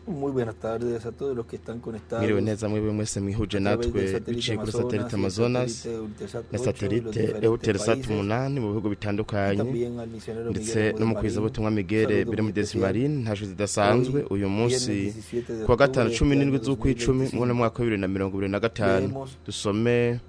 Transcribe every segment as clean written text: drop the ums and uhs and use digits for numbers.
Muy buenas tardes a todos los que están Mwiriwe conectados neza mwebwe mwese mwihuje a través del natwe satélite biciye kuri Amazonas satelite y el Amazonas satélite Eutelsat na 8 y los satelite diferentes Eutelsat países 8 mu bihugu y bitandukanye también al misionero Miguel ndetse Bermúdez n'umukwizabutumwa Marín. Miguel Saludo muy Bermúdez especial. Marín ntajo zidasanzwe Hoy, uyu munsi viernes 17 de kuwa gatanu octubre de cumi este n'indwi año z'ukwicumi mu 2025, mwaka wa 2025 leemos dusome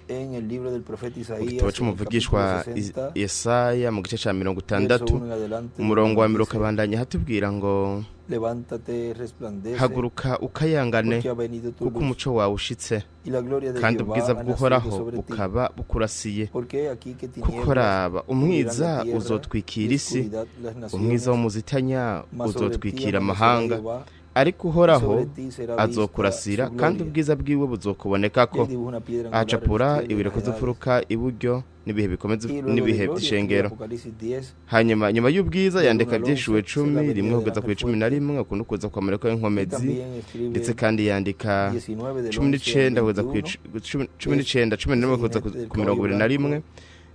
en el libro del profeta mu gitabo Isaías, en el capítulo c'umuvugishwa 60, Yesaya mu gice ca mirongo verso itandatu 1 en adelante, donde umurongo nos wa mbere dice: ukabandanya hatubwira ngo Levántate, resplandece, haguruka ukayangane porque ha venido tu kuko luz, umuco wawe ushitse y la gloria de kandi Jehová ubwiza ha nacido bw'Uhoraho sobre ti. bukaba bukurasiye Porque he aquí que kuko tinieblas raba cubrirán la umwiza tierra y uzotwikira isi oscuridad las umwiza naciones, w'umuzitanya mas sobre ti uzotwikira amanecerá amahanga Jehová, ariko y Uhoraho sobre ti será vista azokurasira su kandi gloria. ubwiza bwiwe Y buzokubonekako él dibuja una piedra angular a la acapura izquierda de ibuye las rikoze edades. imfuruka iburyo n'ibihe bikomeza Y luego de n'ibihe gloria escribe by'ishengero Apocalipsis 10, hanyuma nyuma y'ubwiza del 1 yandika al 11, ibyishuwe es la 10 venida rimwe del kugeza ángel ku icumi na fuerte. rimwe ukundi kuza kwa marayika Y w'inkomezi también ndetse escribe kandi yandika 19 del cumi 11 al n'icenda kugeza ku 21, cumi es n'icenda cumi na ese rimwe kugeza jinete del ku mirongo caballo ibiri na rimwe blanco,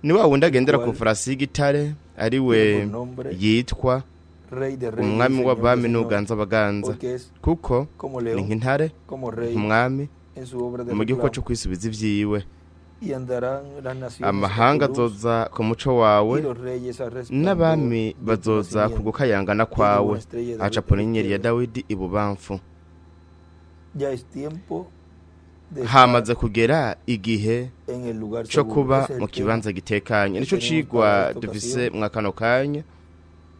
ni wa wundi el agendera ku cual farasi y'igitare ari tiene we por nombre yitwa Rey de Reyes y umwami Señor de w'abami Señores, n'uganza abaganza porque es kuko como ni león, nk'intare como rey umwami en su obra de mu gihugu reclamo. co kwisubiza ivyiwe Y andarán las naciones a tu amahanga luz azoza ku muco y wawe los reyes al resplandor n'abami de tu bazoza ku nacimiento. gukayangana Y él dibuja kwawe una estrella de David a acapura la inyenyeri ya izquierda. Dawidi ibubamfu Ya es tiempo de estar hamaze kugera igihe en el lugar co seguro. kuba Ese es mu el tema kibanza gitekanye que nico tenemos para cigwa esta dufise ocasión mwa kano kanya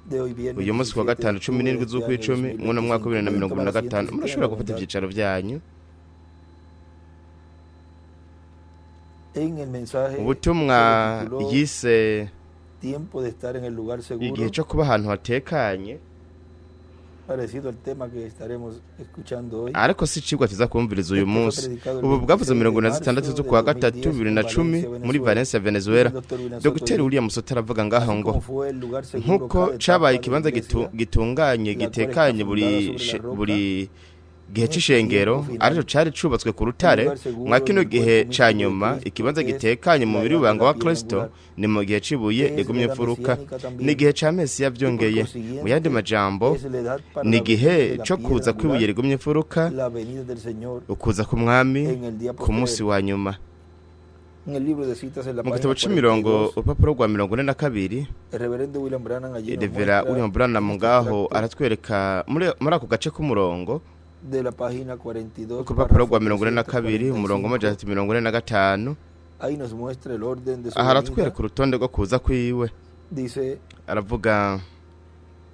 de hoy viernes uyu munsi kuwa 17 de gatanu cumi octubre de n'indwi este año z'ukwicumi mwuno mwaka 2025. wa bibiri na Pueden mirongo ibiri tomar na asiento gatanu si quieren murashobora gufata aguantar. ivyicaro vyanyu En el mensaje ubutumwa se lo tituló yise Tiempo de estar en el lugar igihe seguro, co kuba ahantu hatekanye parecido al tema que estaremos escuchando hoy. ariko si icigwa tuza kumviriza uyu Este fue munsi predicado el ubu bwavuze 26 mirongo de ine na zitandatu marzo del z'ukwa gatatu 2010 bibiri en na cumi Valencia, muri Venezuela. Valencia Dice el Venezuela doctor William Soto Dr allí: William Soto aravuga ngaho así ngo como fue el lugar seguro nk'uko cada cabaye etapa de la ikibanza iglesia, gitunganye la cual está gitekanye fundada buri sobre la roca, buri gihe en este c'ishengero tiempo final, arico cari cubatswe ku el rutare lugar mwa seguro en kino el gihe cuerpo ca místico de nyuma Cristo ikibanza es gitekanye mu la mubiri edad de w'ibanga la wa piedra Kristo angular, ni mu gihe c'ibuye es la rigumye edad imfuruka mesiánica ni también, igihe ca Mesiya y por vyongeye mu yandi consiguiente majambo es la edad para ni la venida igihe de la co piedra kuza kw'ibuye angular, rigumye imfuruka la venida del Señor ukuza k'umwami en el día ku munsi postrero. wa nyuma En el libro de citas en la mu página gitabo c'imirongo 42, urupapuro rwa 42 el reverendo William Branham allí nos Revera muestra William Branham en este ngaho tracto aratwereka muri ako gace k'umurongo de la página 42, ku rupapuro párrafo rwa 42 umurongo 345, w'amajana atatu 45 ahí nos muestra el orden de su aha venida. aratwereka urutonde rwo kuza kwiwe Dice aravuga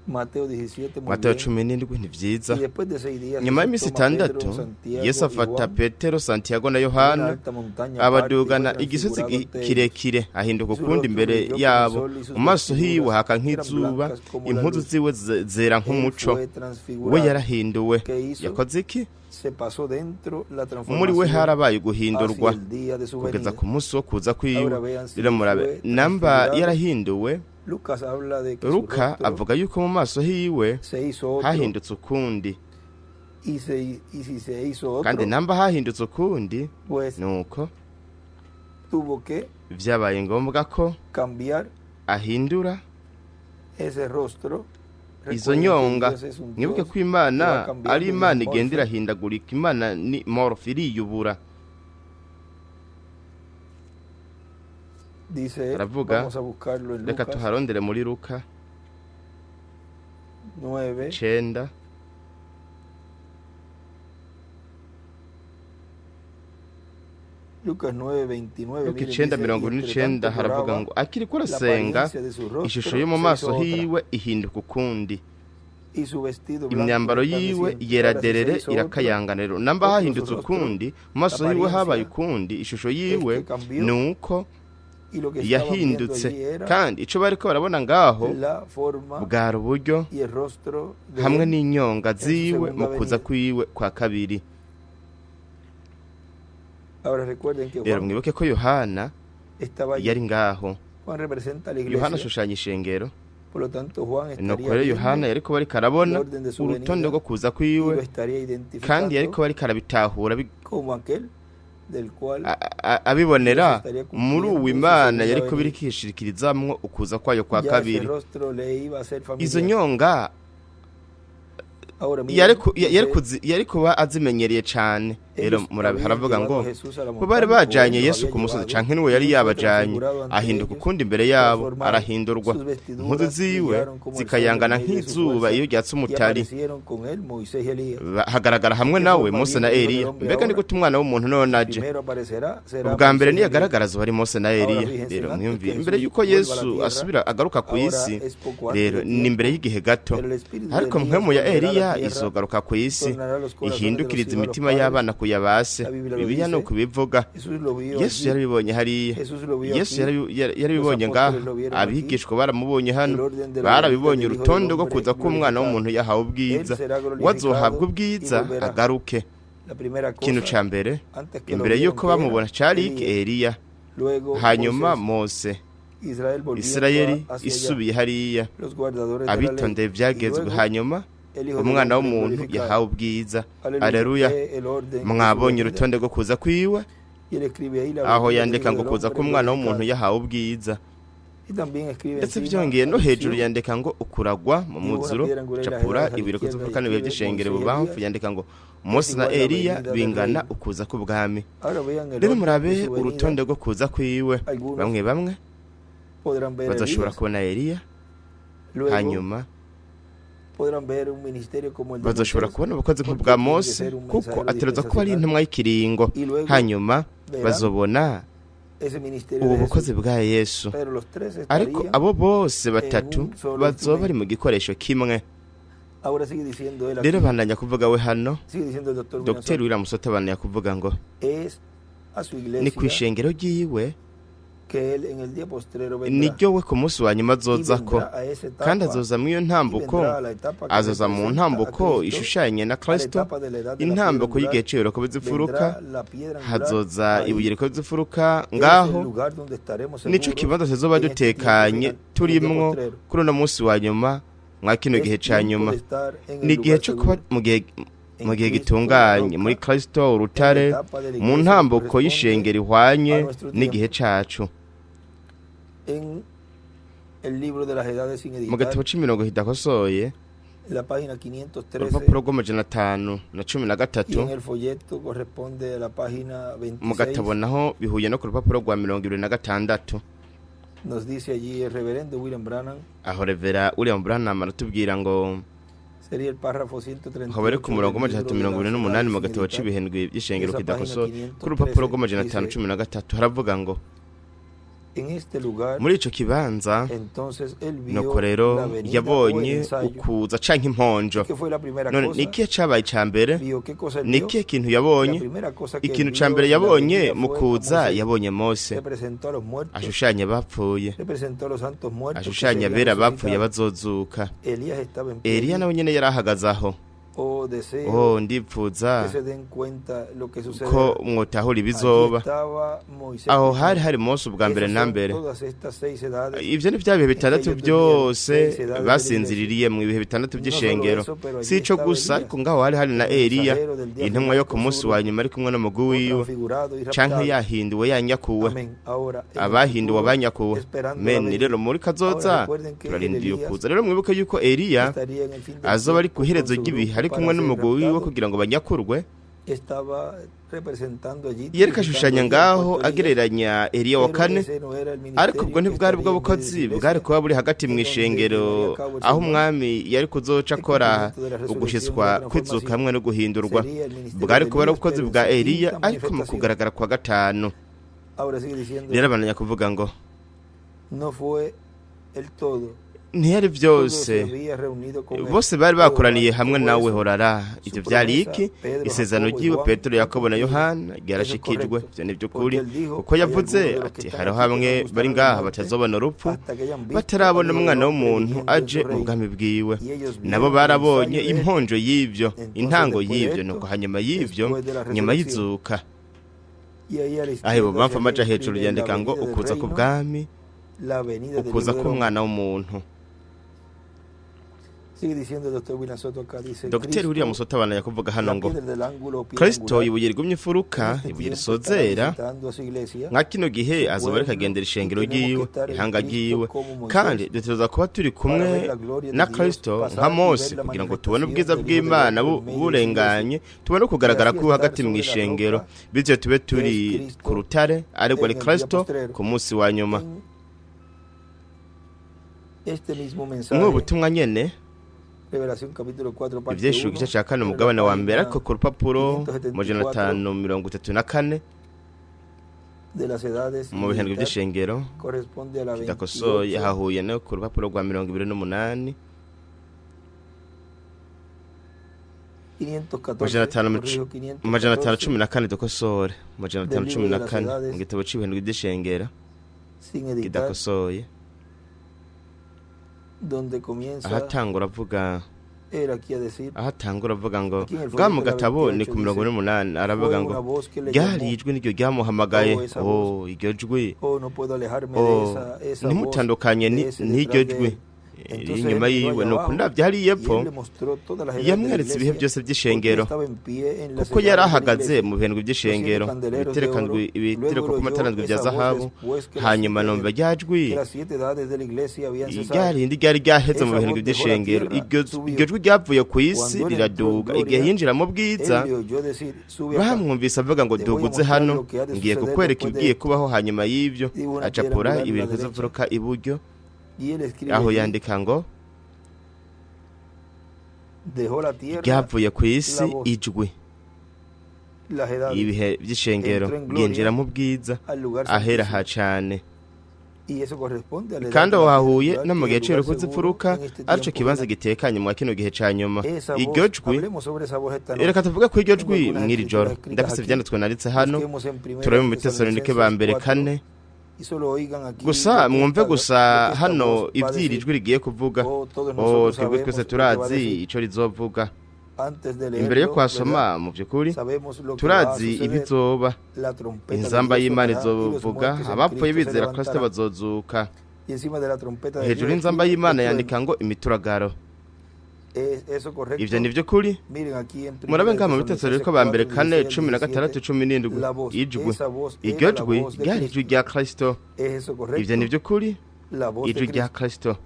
Mateo 17, muy Matayo bien. 17 ni vyiza Y después de 6 días, nyuma Jesús y'iminsi toma a Pedro, itandatu Santiago Yesu y afata Juan Petero Santiago na en una Yohana alta montaña aparte y fue abadugana igisozi transfigurado ante ellos. kirekire ahinduka Y su ukundi rostro imbere brilló como el yabo sol y mu sus maso hiwe vestiduras haka eran nk'izuba blancas como la impuzu luz. ziwe zera Él nk'umuco fue we transfigurado. yarahinduwe ¿Qué hizo? yakoze iki Se pasó dentro la muri we transformación harabaye hacia guhindurwa el día de su kugeza venida. ku munsi wo kuza kwiwe Ahora vean si rero murabe fue namba transfigurado. yarahinduwe Lucas habla de que su Luka rostro avuga yuko mu maso hiwe se hizo otro hahindutse ukundi y si se hizo kandi otro, namba hahindutse ukundi pues nuko tuvo que vyabaye ngombwa ko cambiar ahindura ese rostro. izo Recuerden que nyonga Dios es un mwibuke Dios ko imana que va cambiando ari y imana es igenda morfa. irahindagurika imana ni morph iriyubura Dice, aravuga vamos a buscarlo en reka Lucas tuharondere muri Luka 9, 9 Lucas 9, 29. Luka Miren, icenda dice, mirongo y ine entre n'icenda tanto haravuga oraba, ngo akiriko la arasenga apariencia de su ishusho rostro yo mu se maso hizo otra hiwe ihinduka ukundi y su vestido blanco imyambaro yiwe resplandeciente. yera Ahora, si se derere hizo otro, irakayangana rero namba otro su hahindutse rostro, ukundi mu la maso hiwe habaye apariencia ukundi ishusho es yiwe que cambió nuko y lo que estaban viendo yahindutse allí era kandi ico bariko barabona ngaho la forma bwari uburyo y el rostro de hamwe él n'inyonga en su ziwe mu segunda kuza venida. kwiwe kwa kabiri Ahora recuerden que rero Juan mwibuke ko Yohana estaba allí. yari ngaho Juan representa a la Yohana iglesia, ashushanya ishengero por lo tanto Juan nuko estaría rero Yohana viendo yariko bariko arabona el orden de su urutonde venida rwo kuza y kwiwe lo estaría kandi identificando yariko bariko arabitahura como aquel del cual abibonera Dios estaría muri cumpliendo uwo su Imana segunda yariko venida. birikishikirizamwo ukuza kwayo kwa Ya ese kabiri rostro le iba a ser izo familiar. nyonga Ahora yari miren, ku- ya- yari dice, kuzi- yari kuba azimenyereye cane. Rero ellos murabe habían haravuga llevado ngo a Jesús a la ko bari montaña, o bajanye él los Yesu había ku musozi llevado, canke niwe yari y fue yabajanye, transfigurado ante ahinduka ellos, ukundi imbere yabo, transformado. arahindurwa, Sus impuzu vestiduras ziwe brillaron como el sol en zikayangana medio de su nk'izuba fuerza, iyo ryatse y umutari. aparecieron con él Moisés y Elías. Hagaragara hamwe ¿Qué nawe forma Mose na viene el Hijo del Eliya. Hombre Mbega ni ahora? gute umwana w'umuntu none aje? Primero aparecerá, será Ubwa mbere Moisés y Elías. niyagaragara azoba ari Mose na Ahora Eliya. fíjense, Rero antes mwiyumvire que imbere Jesús y'uko vuelva a la Yesu tierra, asubira agaruka ku ahora isi, es poco antes rero del ni tiempo, imbere y'igihe gato, pero el espíritu de ariko Elías mpwemu ya volverá a la Eliya tierra, izogaruka ku isi, tornará los corazones de los ihindukiriza hijos a los imitima padres. y'abana kuya base. La Biblia lo Bibiliya dice. ni uko ibivuga. Jesús lo vio Yesu allí, yarabibonye hariya, Jesús lo vio Yesu aquí, yarabibonye los ngaha, apóstoles lo vieron aquí, abigishwa baramubonye hano, el orden de la venida barabibonye del Hijo del urutonde rwo Hombre kuza k'umwana glorificado. w'umuntu yahawe Él ubwiza, será wazohabwa glorificado y ubwiza volverá. agaruke. La primera Ikintu cosa, ca mbere, antes que lo imbere vieron y'uko que era bamubona cari iki? Elías, Eliya, luego hanyuma Moisés, Mose, Israel volviendo Isirayeli hacia allá, isubiye hariya, los guardadores de la ley, abitondeye y ivyagezwe, luego hanyuma el Hijo del umwana Hombre w'umuntu glorificado. yahawe ubwiza. Aleluya. Aleluya. Ve el orden de su Mwabonye venida. urutonde rwo kuza kwiwe, Y él escribe ahí la aho venida del yandika Hijo ngo del kuza Hombre k'umwana w'umuntu glorificado. yahawe ubwiza. Y también escribe Ndetse encima byongeye no hejuru alusión, yandika ngo ukuragwa mu dibuja una muzuro, piedra angular y las capura edades a la ibiri izquierda y kuzifuka n'ibihe escribe by'ishengero Moisés y bubamfu, Elías, yandika ngo es Mose na igual la Eliya venida del bingana reino. ukuza k'ubwami. Ahora vean el Rero orden de murabe su venida. urutonde rwo kuza kwiwe, Algunos bamwe bamwe podrán ver a bazoshobora Elías, kubona Eliya, luego hanyuma podrán ver un ministerio como el de bazoshobora Moisés, kubona ubukozi porque nk'ubwa tiene que Mose, ser un kuko mensajero ategerezwa kuba ari dispensacional, intumwa y'ikiringo, y luego hanyuma verán bazobona ese ministerio ubu de bukozi Jesús. bwa Yesu. Pero los tres Ariko estarían abo bose en batatu un solo bazoba bari instrumento. mu gikoresho kimwe. Ahora sigue diciendo él Rero aquí, bandanya kuvuga we hano, sigue diciendo el doctor William Dr. Soto, William Soto abandanya kuvuga ngo es a su ni ku iglesia ishengero ryiwe que él en el día postrero vendrá niryo we ku munsi wa nyuma y azozako, vendrá a esa kandi etapa azoza mw'iyo y ntambuko, vendrá a la etapa que azoza mu representa a ntambuko Cristo, ishushanye na a la Kristo, etapa de la edad de la piedra intambuko angular, y'igihe c'ibiroko by'imfuruka, vendrá la piedra angular hazoza ahí. ibuye riko ry'imfuruka Es el ngaho, lugar donde estaremos nico seguros kibanza tuzoba en este tiempo dutekanye final, en el día turimwo postrero. kuri uno munsi wa nyuma mwa kino gihe Es ca tiempo nyuma. de estar en Ni el igihe lugar co kuba seguro, mu en gihe Cristo la gitunganye muri roca, Kristo en la urutare, etapa de la mu iglesia que ntambuko corresponde y'ishengero a ihwanye nuestro n'igihe tiempo. cacu. En el libro de las edades sin Mu editar, gatabo c'imirongo kidakosoye, en la página 513 urupapuro rw'amajana 513, y en el folleto corresponde a la página mu gatabo 26, naho bihuye no ku rupapuro rwa 26. nos dice allí el reverendo William Branham, Aho Revera William Branham aratubwira ngo sería el párrafo aho bari ku 138 murongo del w'amajana libro atatu de mirongo las ibiri n'umunani edades mu sin gatabo editar, c'ibihindwi by'ishengero esa página kidakosoye, ku rupapuro 513 rw'amajana 5 dice, 13 haravuga ngo en este lugar muri ico kibanza entonces él nuko vio rero la venida o el yabonye ensayo. ukuza canke imponjo. ¿Qué fue la primera None cosa? ni ikihe cabaye ica mbere? Vio, ¿qué cosa él Ni vio? ikihe kintu La yabonye? primera cosa que él Ikintu ca vio mbere en la yabonye venida mu fue a kuza, Moisés. yabonye Mose Representó a los muertos, ashushanya abapfuye, representó a los santos muertos que ashushanya serían abera abapfuye resucitados. bazozuka. Elías estaba en pie Eliya allí. nawe nyene yari ahagaze aho. Oh, deseo Oh, ndipfuza que se den cuenta lo que ko sucederá. mwotahura Allí ibizoba. estaba Moisés Aho hari primero. hari Mose ubwa mbere Esas na son mbere. todas estas seis edades Ivyo ni vya bihe en que bitandatu ellos durmieron, byose seis edades de la iglesia. basinziririye mu bihe bitandatu No solo by'ishengero. eso, pero Si allí ico estaba gusa, Elías, ariko ngaho hari hari na el Eliya, mensajero del día intumwa final yo ku con su munsi wa grupo, nyuma ari kumwe n'umugwi o wiwe, transfigurado y canke raptado. yahinduwe yanyakuwe, Amén. Ahora, en el abahinduwe futuro, abanyakuwe. esperando la Men venida. rero muri Ahora kazoza recuerden que el turarindiye Elías ukuza. Rero mwibuke yuko Eliya estaría en el fin del azoba ari tiempo ku con iherezo su ry'ibihe grupo ari para kumwe ser n'umugwi wiwe raptado. kugira ngo banyakurwe. Estaba representando allí, Yereka tipificando ashushanya allí al ngaho cuarto Elías, agereranya Eliya wa pero kane, ese no era el ariko ubwo ministerio que ntibwari bwo estaría en medio de su bukozi bwari iglesia, kuba buri hagati en mu donde ishengero llevaría a cabo el aho Señor umwami yari kuzoca el akora cumplimiento de la resurrección y la ugushitswa kw'izuka transformación. hamwe no guhindurwa. Sería el ministerio Bwari de kuba ari Elías, ubukozi pero en bwa su Eliya quinta ariko mu manifestación. kugaragara kwa gatanu. Ahora sigue diciendo, Rero abandanya kuvuga ngo no fue el todo. ntiyari Todo byose, se había reunido con él. bose bari Jehová, bakoraniye ¿qué hamwe fue nawe eso? horara. Su Ivyo vyari promesa, iki? Pedro, Isezerano Jacobo y ryiwe Juan Petero, fue Yakobo na cumplida. Yohana Eso es ryarashikijwe. correcto, Ivyo ni porque vy'ukuri, él dijo, kuko hay yavuze algunos de los que ati están hariho aquí que no bamwe bari gustarán la ngaha muerte batazobona urupfu hasta que hayan visto al batarabona Hijo del umwana Hombre w'umuntu viniendo en aje su mu reino. bwami bwiwe. Y ellos Nabo vieron el barabonye ensayo de él. imponjo y'ivyo, Entonces, intango después de y'ivyo, esto, nuko hanyuma y'ivyo, después de la nyuma resurrección, y'izuka. y ahí a la Aho izquierda ibubamfu hacia amaja arriba hejuru escribe la yandika ngo venida del ukuza reino, k'ubwami, la venida del ukuza Hijo del Hombre. k'umwana w'umuntu. Sigue diciendo el doctor William Soto acá, dice Dr William Cristo, Soto abandanya kuvuga hano la ngo piedra del ángulo o piedra Kristo angular, ibuye rigumye en imfuruka, este ibuye tiempo estará risozera, visitando a su iglesia, nka kino gihe su azoba ariko pueblo, agendera y ishengero tenemos que ryiwe, estar en ihanga Cristo ryiwe, como Moisés kandi dutegerezwa kuba turi para kumwe ver la gloria de na Dios Kristo pasar nka y Mose ver la kugira ngo tubone manifestación ubwiza del Hijo del bw'Imana Hombre en medio de su iglesia burenganye, tubone y kugaragara así kwiwe estar hagati mu sobre la ishengero, roca bityo tube que es turi Cristo ku rutare ariko en ari el día Kristo postrero. ku munsi wa nyuma. En este mismo Mw'ubu mensaje, butumwa nyene Revelación capítulo 4, parte ivyeshuka 1, igice ca kane en la umugabane wa mbere página ariko ku rupapuro amajana 574 534 de las edades mu bihendwe militar, vy'ishengero corresponde a la kidakosoye 28 hahuye no ku rupapuro rwa 28 514, corrijo, amajana atanu 514 cumi na kane dukosore amajana del atanu libro cumi de na las kane mu edades gitabo c'ibihindwe vy'ishengero sin editar, kidakosoye donde comienza ahatangura avuga él aquí a decir, ahatangura avuga ngo aquí en el bwa mu folleto de la gatabo ni 28 ku mirongo dice, ine n'umunani aravuga fue ngo una voz que le ryari llamó, ijwi niryo ryamuhamagaye oh, esa voz, oh iryo jwi oh, no puedo alejarme de oh esa voz, ntimutandukanye de ese n'iryo detrás de jwi él. riri Entonces él inyuma miró yiwe allá nuko abajo ndabyo hariya y epfo él le mostró todas las edades de la yamweretse ibihe iglesia, byose porque él by'ishengero estaba en pie en las kuko yari edades de la ahagaze iglesia, mu bihindwe los siete by'ishengero candeleros de oro. ibitereko Luego ku él oyó matarandwi bya esa voz zahabu después que las hanyuma siete, numva rya jwi que las siete edades de la iglesia habían cesado. ryarindi ryari ryaheze mu Esa bihindwe voz dejó la by'ishengero tierra, iryo subió. jwi ryavuye ku isi Cuando él entró en riraduga igihe gloria, yinjira mu bwiza él le oyó decir, sube acá, bamwumvise avuga ngo te voy a duguze mostrar hano lo que ha de ngiye suceder kukwereka después de ibigiye esto. kubaho hanyuma y'ibyo Digo una piedra acapura angular en la ibintu derecha. bizofuruka iburyo Y él escribe aho allí, yandika ngo dejó la tierra, ryavuye ku isi la voz, ijwi las edades, ibihe by'ishengero entró en gloria ryinjira mu bwiza al lugar ahera ha santísimo. cane Y eso corresponde a la edad kandi de aho la piedra hahuye angular, no mu que es gihe el lugar c'urukuzi seguro imfuruka en este arico tiempo kibanza final. gitekanye mwa kino gihe ca nyuma Esa iryo voz, jwi hablemos sobre esa voz esta reka noche. tuvuge ko iryo Tengo jwi algunas mw'iri escrituras joro escritas ndafise aquí. ivyanditswe nanditse hano Busquemos en turabe Primera mu Bitesalonike ba Tesalonicenses mbere 4 kane y solo oigan aquí gusa lo que mwumve esta, lo gusa que esta hano voz va a ivy'iri decir. jwi rigiye kuvuga Oh, todos oh nosotros twebwe twese sabemos lo que va a turazi decir. ico rizovuga Antes de imbere yo leerlo, ¿verdad? kwasoma mu vy'ukuri Sabemos lo que va a turazi suceder. ibizoba La trompeta de inzamba Dios y'Imana sonará y los izovuga muertos en abapfuye Cristo se bizera Kristo levantarán. bazozuka Y encima de la trompeta de hejuru Dios y'inzamba escribe y'Imana el yandika trueno. ngo imituragaro ¿Es eso ivyo correcto? nivyo kuri Miren aquí en murabe Primera de ngaha mu Bitesalonike Tesalonicenses ba mbere 4, kane 16 al cumi na gatandatu 17, cumi n'indwi la voz, ijwi esa voz iryo era la jwi voz de ryari ijwi Cristo. rya Kristo ¿Es eso ivyo correcto? nivyo kuri La voz de ijwi rya Cristo. Kristo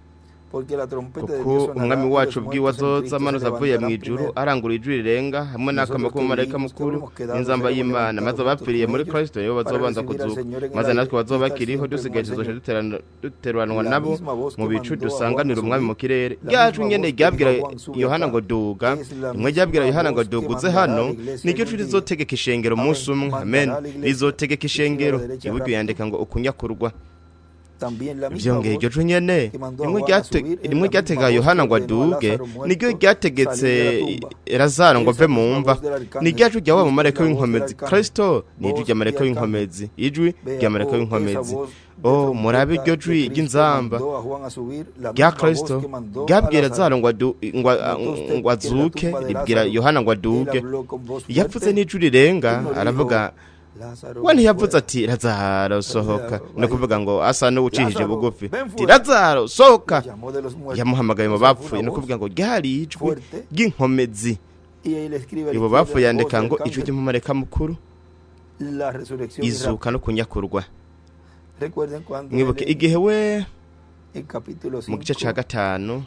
Porque la trompeta de kuko Dios umwami sonará y wacu los ubwiwe muertos en azoza Cristo se amanuza avuye mu levantarán ijuru primero. arangura ijwi rirenga hamwe n'akamo Nosotros que k'umumarayika vivimos, que mukuru habremos quedado, n'inzamba seremos y'Imana maze levantados juntos abapfiriye con muri ellos Kristo nibo para bazobanza recibir al kuzuka Señor en el maze aire natwe y bazoba estar bakiriho siempre con dusigaye el tuzoca Señor. duteranwa La nabo misma voz mu que bicu mandó a Juan a dusanganira umwami mu subir, kirere la rya jwi misma nyene voz que dijo a ryabwira Juan, sube Yohana acá, ngo duga es la rimwe ryabwira misma Yohana ngo voz que duga uze mandará a hano la iglesia niryo jwi algún día. rizotegeka ishengero Amén. umunsi umwe amen Mandará a la iglesia. rizotegeka Escriba a la ishengero derecha iburyo rapto. yandika ngo ukunyakurwa También la misma vyongeye iryo voz jwi nyene que mandó a rimwe Juan a subir es rimwe la misma ryatega voz que Yohana ngo ordenó a aduge Lázaro niryo muerto ryategetse salir de la tumba. Lazaro ngo Esa ave mu misma mva voz del ni arcángel, rya jwi rya wa Cristo es mumarayika la voz del w'inkomezi arcángel, Kristo ni ijwi voz rya de marayika arcángel. w'inkomezi ijwi Vea, rya marayika oh, esa w'inkomezi voz de oh murabe trompeta iryo de jwi Cristo ry'inzamba mandó a Juan a subir, la rya misma voz Kristo que mandó a ryabwira Lázaro. Lazaro ngo ¿Notó usted ngo que en la azuke tumba de ribwira Lázaro Yohana ngo él aduge habló con voz yavuze fuerte? n'ijwi rirenga Él no le dijo, aravuga Lázaro, we ven ntiyavuze fuera. ati Lazaro sohoka Lázaro, ni ukuvuga ngo asa n'uwucishije Lázaro, bugufi ven ati fuera. Lazaro Lo sohoka llamó de los muertos. yamuhamagaye mu Esa fue una bapfuye ni voz ukuvuga ngo ryari ijwi fuerte. ry'inkomezi Y él escribe a la ibo izquierda, bapfuye voz yandika del ngo ijwi arcángel, ry'umumarayika mukuru la resurrección y izuka rapto. no kunyakurwa Recuerden cuando él mwibuke en igihe we el capítulo mu gice ca 5, gatanu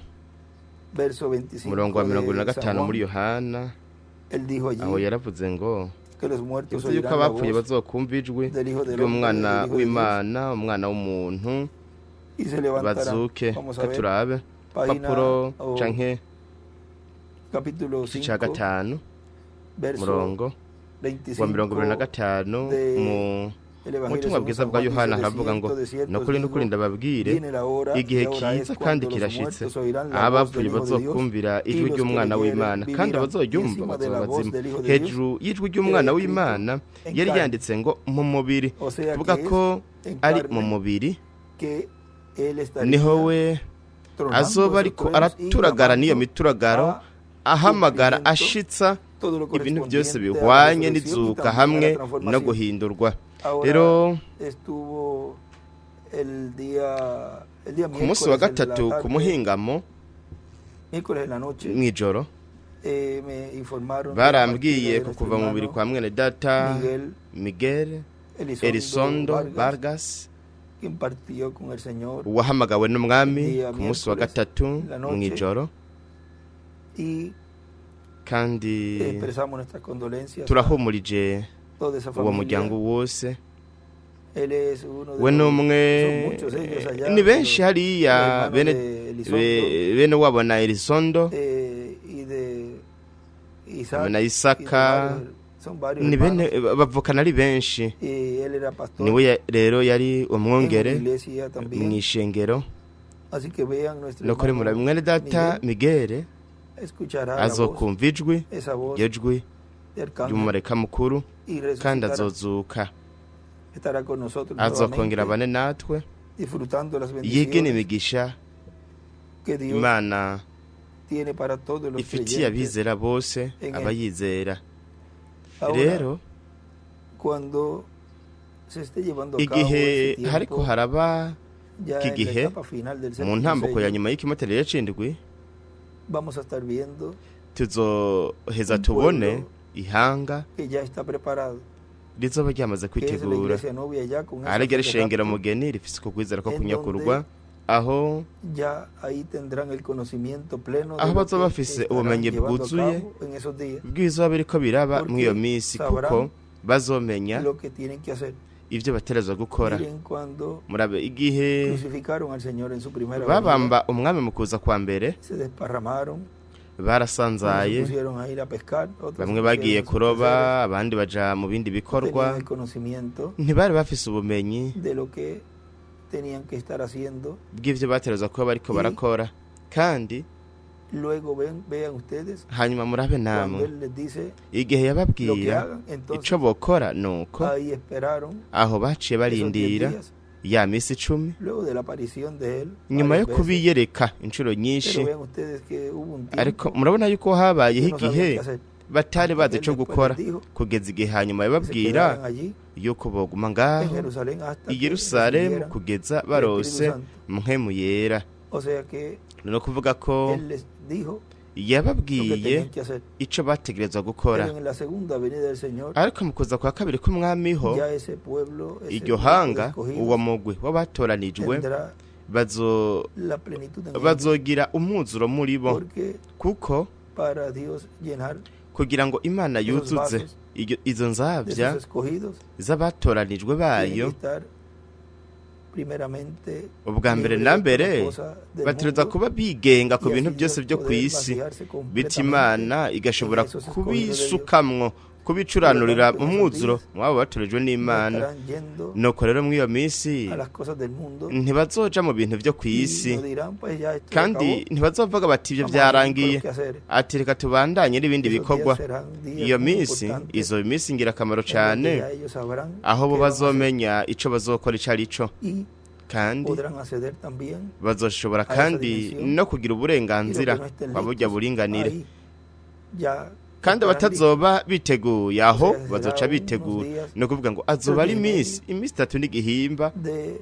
verso umurongo wa 25 mirongo ibiri na de San gatanu muri Juan, Yohana él dijo aho allí yaravuze ngo que los muertos yavuze yuko oirán la abapfuye voz bazokumva ijwi del Hijo del Hombre, ry'umwana del Hijo de Dios, w'Imana umwana w'umuntu y se levantarán. bazuke Vamos a ka ver, turabe página papuro o canke capítulo igice ca 5, gatanu verso umurongo wa mirongo ibiri na 25 gatanu de mu el Evangelio butumwa según bwiza San bwa Juan dice, Yohana de haravuga ngo cierto, de cierto os nukuri nukuri digo, ndababwire viene la hora y igihe ahora es kiza kandi cuando los kirashitse muertos oirán aho la voz del abapfuye Hijo de Dios bazokumvira y ijwi los que ry'umwana le oyeren w'Imana kandi vivirán. Y abazoryumva encima de bazoba la voz bazima del Hijo de Dios hejuru y'ijwi era ry'umwana escrito w'Imana en yari carne, yanditse ngo mu mubiri o sea kuvuga que es ko en ari mu carne mubiri que él niho estaría we tronando azoba esos ariko truenos y araturagara n'iyo llamando mituragaro a ahamagara cumplimiento ashitsa todo lo ibintu byose correspondiente a la bihwanye resurrección y n'izuka también a la hamwe no transformación. guhindurwa Ahora rero estuvo el día ku munsi wa miércoles en la gatatu ku tarde muhingamo Miércoles en la noche Mw'ijoro me informaron de la partida barambwiye de ko nuestro kuva mu mubiri hermano kwa mwene data Miguel Miguel Elizondo Elizondo Vargas, Vargas, quien partió con el Señor wahamagawe n'umwami el día ku munsi wa miércoles gatatu en la noche. mw'ijoro. Y Kandi expresamos nuestras condolencias a turahumurije toda esa uwo familia. muryango wose. Él es uno de We los, n'umwe son muchos ellos allá, ni benshi los hariya hermanos bene de Elizondo bene wabo na Elizondo y de Isaac hamwe na y de Isaka varios, son varios ni bene hermanos. bavukana ari benshi. Y él era pastor Niwe rero yari en una umwungere iglesia también. mw'ishengero. Así que vean, nuestro Nukuri hermano murabe mwene data Miguel Miguel escuchará la voz, azokumva ijwi, esa voz iryo jwi de arcángel ry'umumarayika mukuru, y kandi resucitará, azozuka, estará con nosotros azokongera nuevamente, abane natwe, disfrutando las yigene bendiciones imigisha que Dios Imana tiene para todos los ifitiye creyentes. Abizera bose en él. abayizera. Ahora, Rero cuando se esté llevando a cabo igihe ese hariko tiempo, haraba ya iki en la gihe etapa final del mu séptimo ntambuko ya sello, nyuma y'ikimaterere c'indwi, vamos a estar viendo tuzoheza un tubone pueblo ihanga que ya está preparado, rizoba ryamaze que es la kwitegura, iglesia novia ya con esa aregera fe de ishengero rapto, mugeni rifise ukwizera ko en kunyakurwa, donde aho ya ahí tendrán el conocimiento pleno de aho lo bazoba que bafise estarán ubumenyi llevando a bwuzuye cabo en esos días, bw'ibizoba biriko biraba mw'iyo porque minsi, kuko sabrán bazomenya lo que tienen que hacer. ivyo baterezwa gukora. Miren, cuando Murabe igihe crucificaron al Señor en su primera venida, babamba umwami mu kuza kwa mbere, se desparramaron, unos se barasanzaye, pusieron a ir a pescar, otros se bamwe pusieron bagiye en sus kuroba, quehaceres, abandi baja mu bindi no bikorwa, tenían el conocimiento ntibari bafise ubumenyi de lo que tenían que estar haciendo. bw'ivyo baterezwa kuba bariko Y barakora. Kandi luego vean ustedes hanyuma murabe cuando namwe Él les dice igihe lo que yababwira hagan, entonces ico bokora, nuko ahí esperaron aho baciye esos 10 barindira días, ya misi 10 luego de la aparición de Él nyuma yo varias veces. kubiyereka inshuro nyinshi. Pero vean ustedes que hubo un Ariko tiempo murabona yuko habayeho que no sabían igihe qué hacer. batari Hasta bazi que Él ico después gukora, les dijo kugeza igihe hanyuma que se yababwira quedaran allí yuko boguma en ngaho Jerusalén hasta i que Yerusalemu recibieran kugeza el Espíritu barose Santo. Mpwemu Yera. O sea que Ni ukuvuga ko Él les dijo lo que yababwiye tenían que hacer. ico bategerezwa gukora. Pero en la segunda venida del Señor, Ariko mu kuza kwa kabiri k'umwami ho, ya ese pueblo, ese iryo grupo de hanga, escogidos, uwo mugwi w'abatoranijwe tendrá bazo la plenitud en ellos, bazogira umwuzuro muri bo, porque kuko para Dios llenar kugira ngo Imana esos yuzuze vasos izo de nzabya sus escogidos, z'abatoranijwe tiene que bayo, estar primeramente ubwa mbere libre na de toda mbere cosa del bategerezwa mundo kuba bigenga ku y bintu así byose Dios byo ku poder isi, vaciarse bityo completamente Imana en igashobora esos escogidos de Dios. kubisukamwo, Por lo kubicuranurira tanto, mu en esos mwuzuro días mwabo batorejwe no n'Imana. estarán yendo Nuko rero mw'iyo minsi a las cosas del mundo ntibazoja mu bintu byo ku y isi, no dirán, pues ya esto se kandi acabó, ntibazovuga bati ibyo vamos a seguir con los byarangiye, quehaceres. ati reka tubandanye n'ibindi Esos días bikorwa. serán días Iyo muy minsi importantes izo minsi ingirakamaro en donde cane, ya ellos sabrán aho bo qué van a hacer bazomenya ico bazokora ico ari co, y kandi podrán acceder también bazoshobora a esa kandi dimensión, no kugira y los uburenganzira que no estén kwa burya listos buringanire. ahí ya Kandi estarán listos. abatazoba biteguye O aho sea, será bazoca unos bitegura. días, Ni ukuvuga ngo azoba 3 ari días y medio iminsi 3 n'igihimba, de,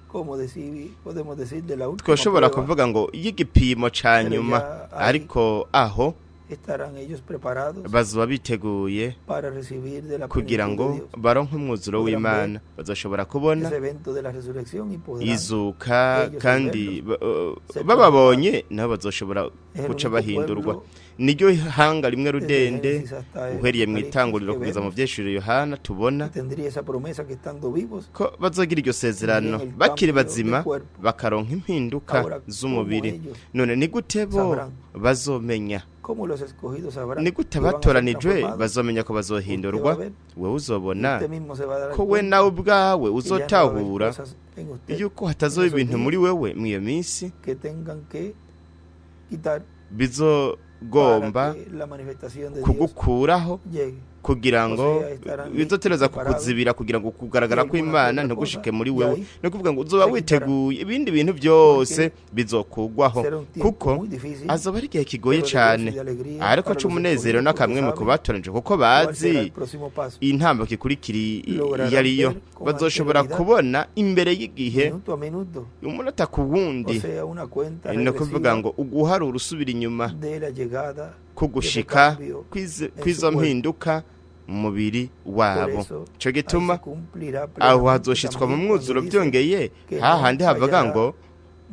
como decir, podemos decir, de la última twoshobora prueba, kuvuga ngo y'igipimo ca pero nyuma, ya ahí ariko aho estarán ellos preparados bazoba biteguye para recibir de la kugira plenitud ngo de Dios baronke umwuzuro Podrán w'Imana, bazoshobora kubona ese evento de la resurrección y podrán izuka, ellos al kandi verlos ser bababonye nabo bazoshobora Es el guca único bahindurwa. pueblo Niryo hanga rimwe desde rudende Génesis hasta el uhereye mu Apocalipsis itanguriro que kugeza mu vemos vyeshuriro Yohana tubona que tendría esa promesa que estando vivos ko bazogira iryo sezerano tendrían el bakiri cambio de bazima, cuerpo. bakaronka impinduka Ahora, ¿cómo z'umubiri. ellos None ni gute bo sabrán? bazomenya? ¿Cómo los escogidos sabrán Ni gute que van a ser abatoranijwe transformados? bazomenya ko Usted va a bazohindurwa? ver, Wewe uzobona usted mismo se va a dar ko we cuenta nawe ubwawe que ya no va a haber uzotahura cosas en usted yuko hatazoba en esos ibintu días muri wewe mw'iyo minsi que tengan que quitar bizogomba para que la manifestación de Dios kugukuraho llegue. Kugira ngo O sea, estarán bizotereza preparados. kukuzibira kugira ngo kugaragara Y alguna kw'Imana otra ntigushike cosa, muri y wewe. ahí Ni ukuvuga ngo uzoba se quitará. witeguye, ibindi bintu byose bizokugwaho, Será un tiempo kuko muy difícil, azoba ari igihe kigoye pero de cane, gozo y de alegría ariko para los c'umunezero escogidos, n'akamwemwe porque ku saben batoranije, kuko cuál será bazi el próximo paso. intambuko ikurikira Lograrán iyo ariyo. ver con Bazoshobora anterioridad, kubona imbere y'igihe, minuto a minuto, umunota ku o wundi. sea, una cuenta Ni ukuvuga regresiva ngo uguharura usubira inyuma de la llegada ko de ese gushika cambio en su kw'izo cuerpo. mpinduka mu mubiri Por wabo. eso, Ico ahí gituma se cumplirá aho plenamente hazoshitswa mu también mwuzuro. cuando dice Byongeye, que no hahandi havuga fallará ngo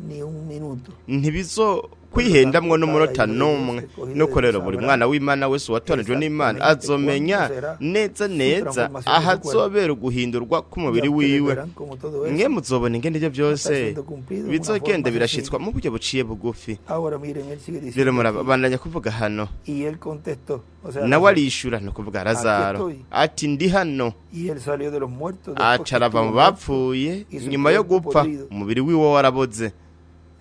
ni un minuto. ntibizo Por lo kwihendamwo tanto, cada n'umunota hijo de Dios n'umwe. escogido de Nuko Dios rero buri sabrá mwana w'Imana wese watoranijwe n'Imana exactamente azomenya cuándo será neza su neza transformación de su cuerpo. ahazobera uguhindurwa Ya k'umubiri ustedes wiwe. verán cómo todo Mwe eso muzobona ingene ivyo está byose siendo cumplido en una bizogenda forma birashitswa sencilla. mu buryo buciye bugufi. Ahora miren, él sigue Rero diciendo aquí, murabandanya kuvuga hano, y él contestó, o sea, nawe Lázaro, arishura, ni ukuvuga aquí Lazaro, estoy. ati ndi hano. Y él salió de los muertos después Aca que arava estuvo mu muerto bapfuye y su nyuma yo cuerpo gupfa, podrido. umubiri wiwe waraboze.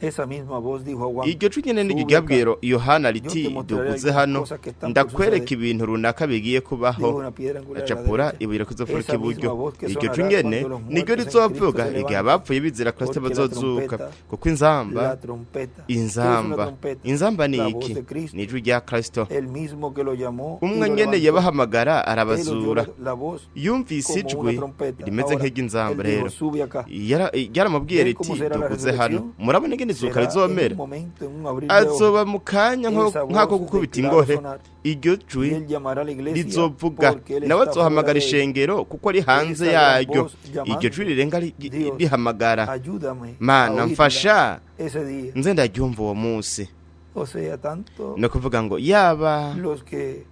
Esa misma voz dijo a Juan, Iryo jwi nyene niryo sube acá, ryabwiye Yohana yo riti te mostraré duguze algunas hano, cosas que están por ndakwereka suceder. ibintu runaka bigiye Dijo kubaho. una piedra angular a la Acapura derecha. ibuye kuzofuruka Esa misma iburyo. voz que Iryo jwi sonará nyene cuando los niryo muertos en Cristo rizovuga se igihe levanten, abapfuye bizera Kristo porque la bazozuka, trompeta, kuko inzamba, la trompeta. ¿Qué es una inzamba, trompeta? inzamba ni La voz iki? de Cristo, Ni ijwi rya Kristo. el mismo que lo llamó y Umwe lo nyene levantó. yabahamagara Él oyó arabazura, la voz yumvise como una ijwi trompeta. rimeze Ahora, nk'iry'inzamba. él dijo, Rero sube acá. Yaramubwiye ¿Ven cómo riti será la duguze hano. resurrección? Murabona ingene izuka Será en un rizomera? momento, en un abrir de ojos. Azoba mu kanya Esa nk'ako voz de gukubita claro ingohe. sonar. Iryo Y jwi él llamará a la iglesia rizovuga, porque él nawe está fuera azohamagara de ella. ishengero kuko ari hanze Esa gran yaryo. voz Iryo jwi llamando, rirenga Dios, rihamagara, ayúdame a Mana oírla mfasha ese día. nze ndaryumva uwo munsi. O sea, tanto Ni ukuvuga ngo yaba los que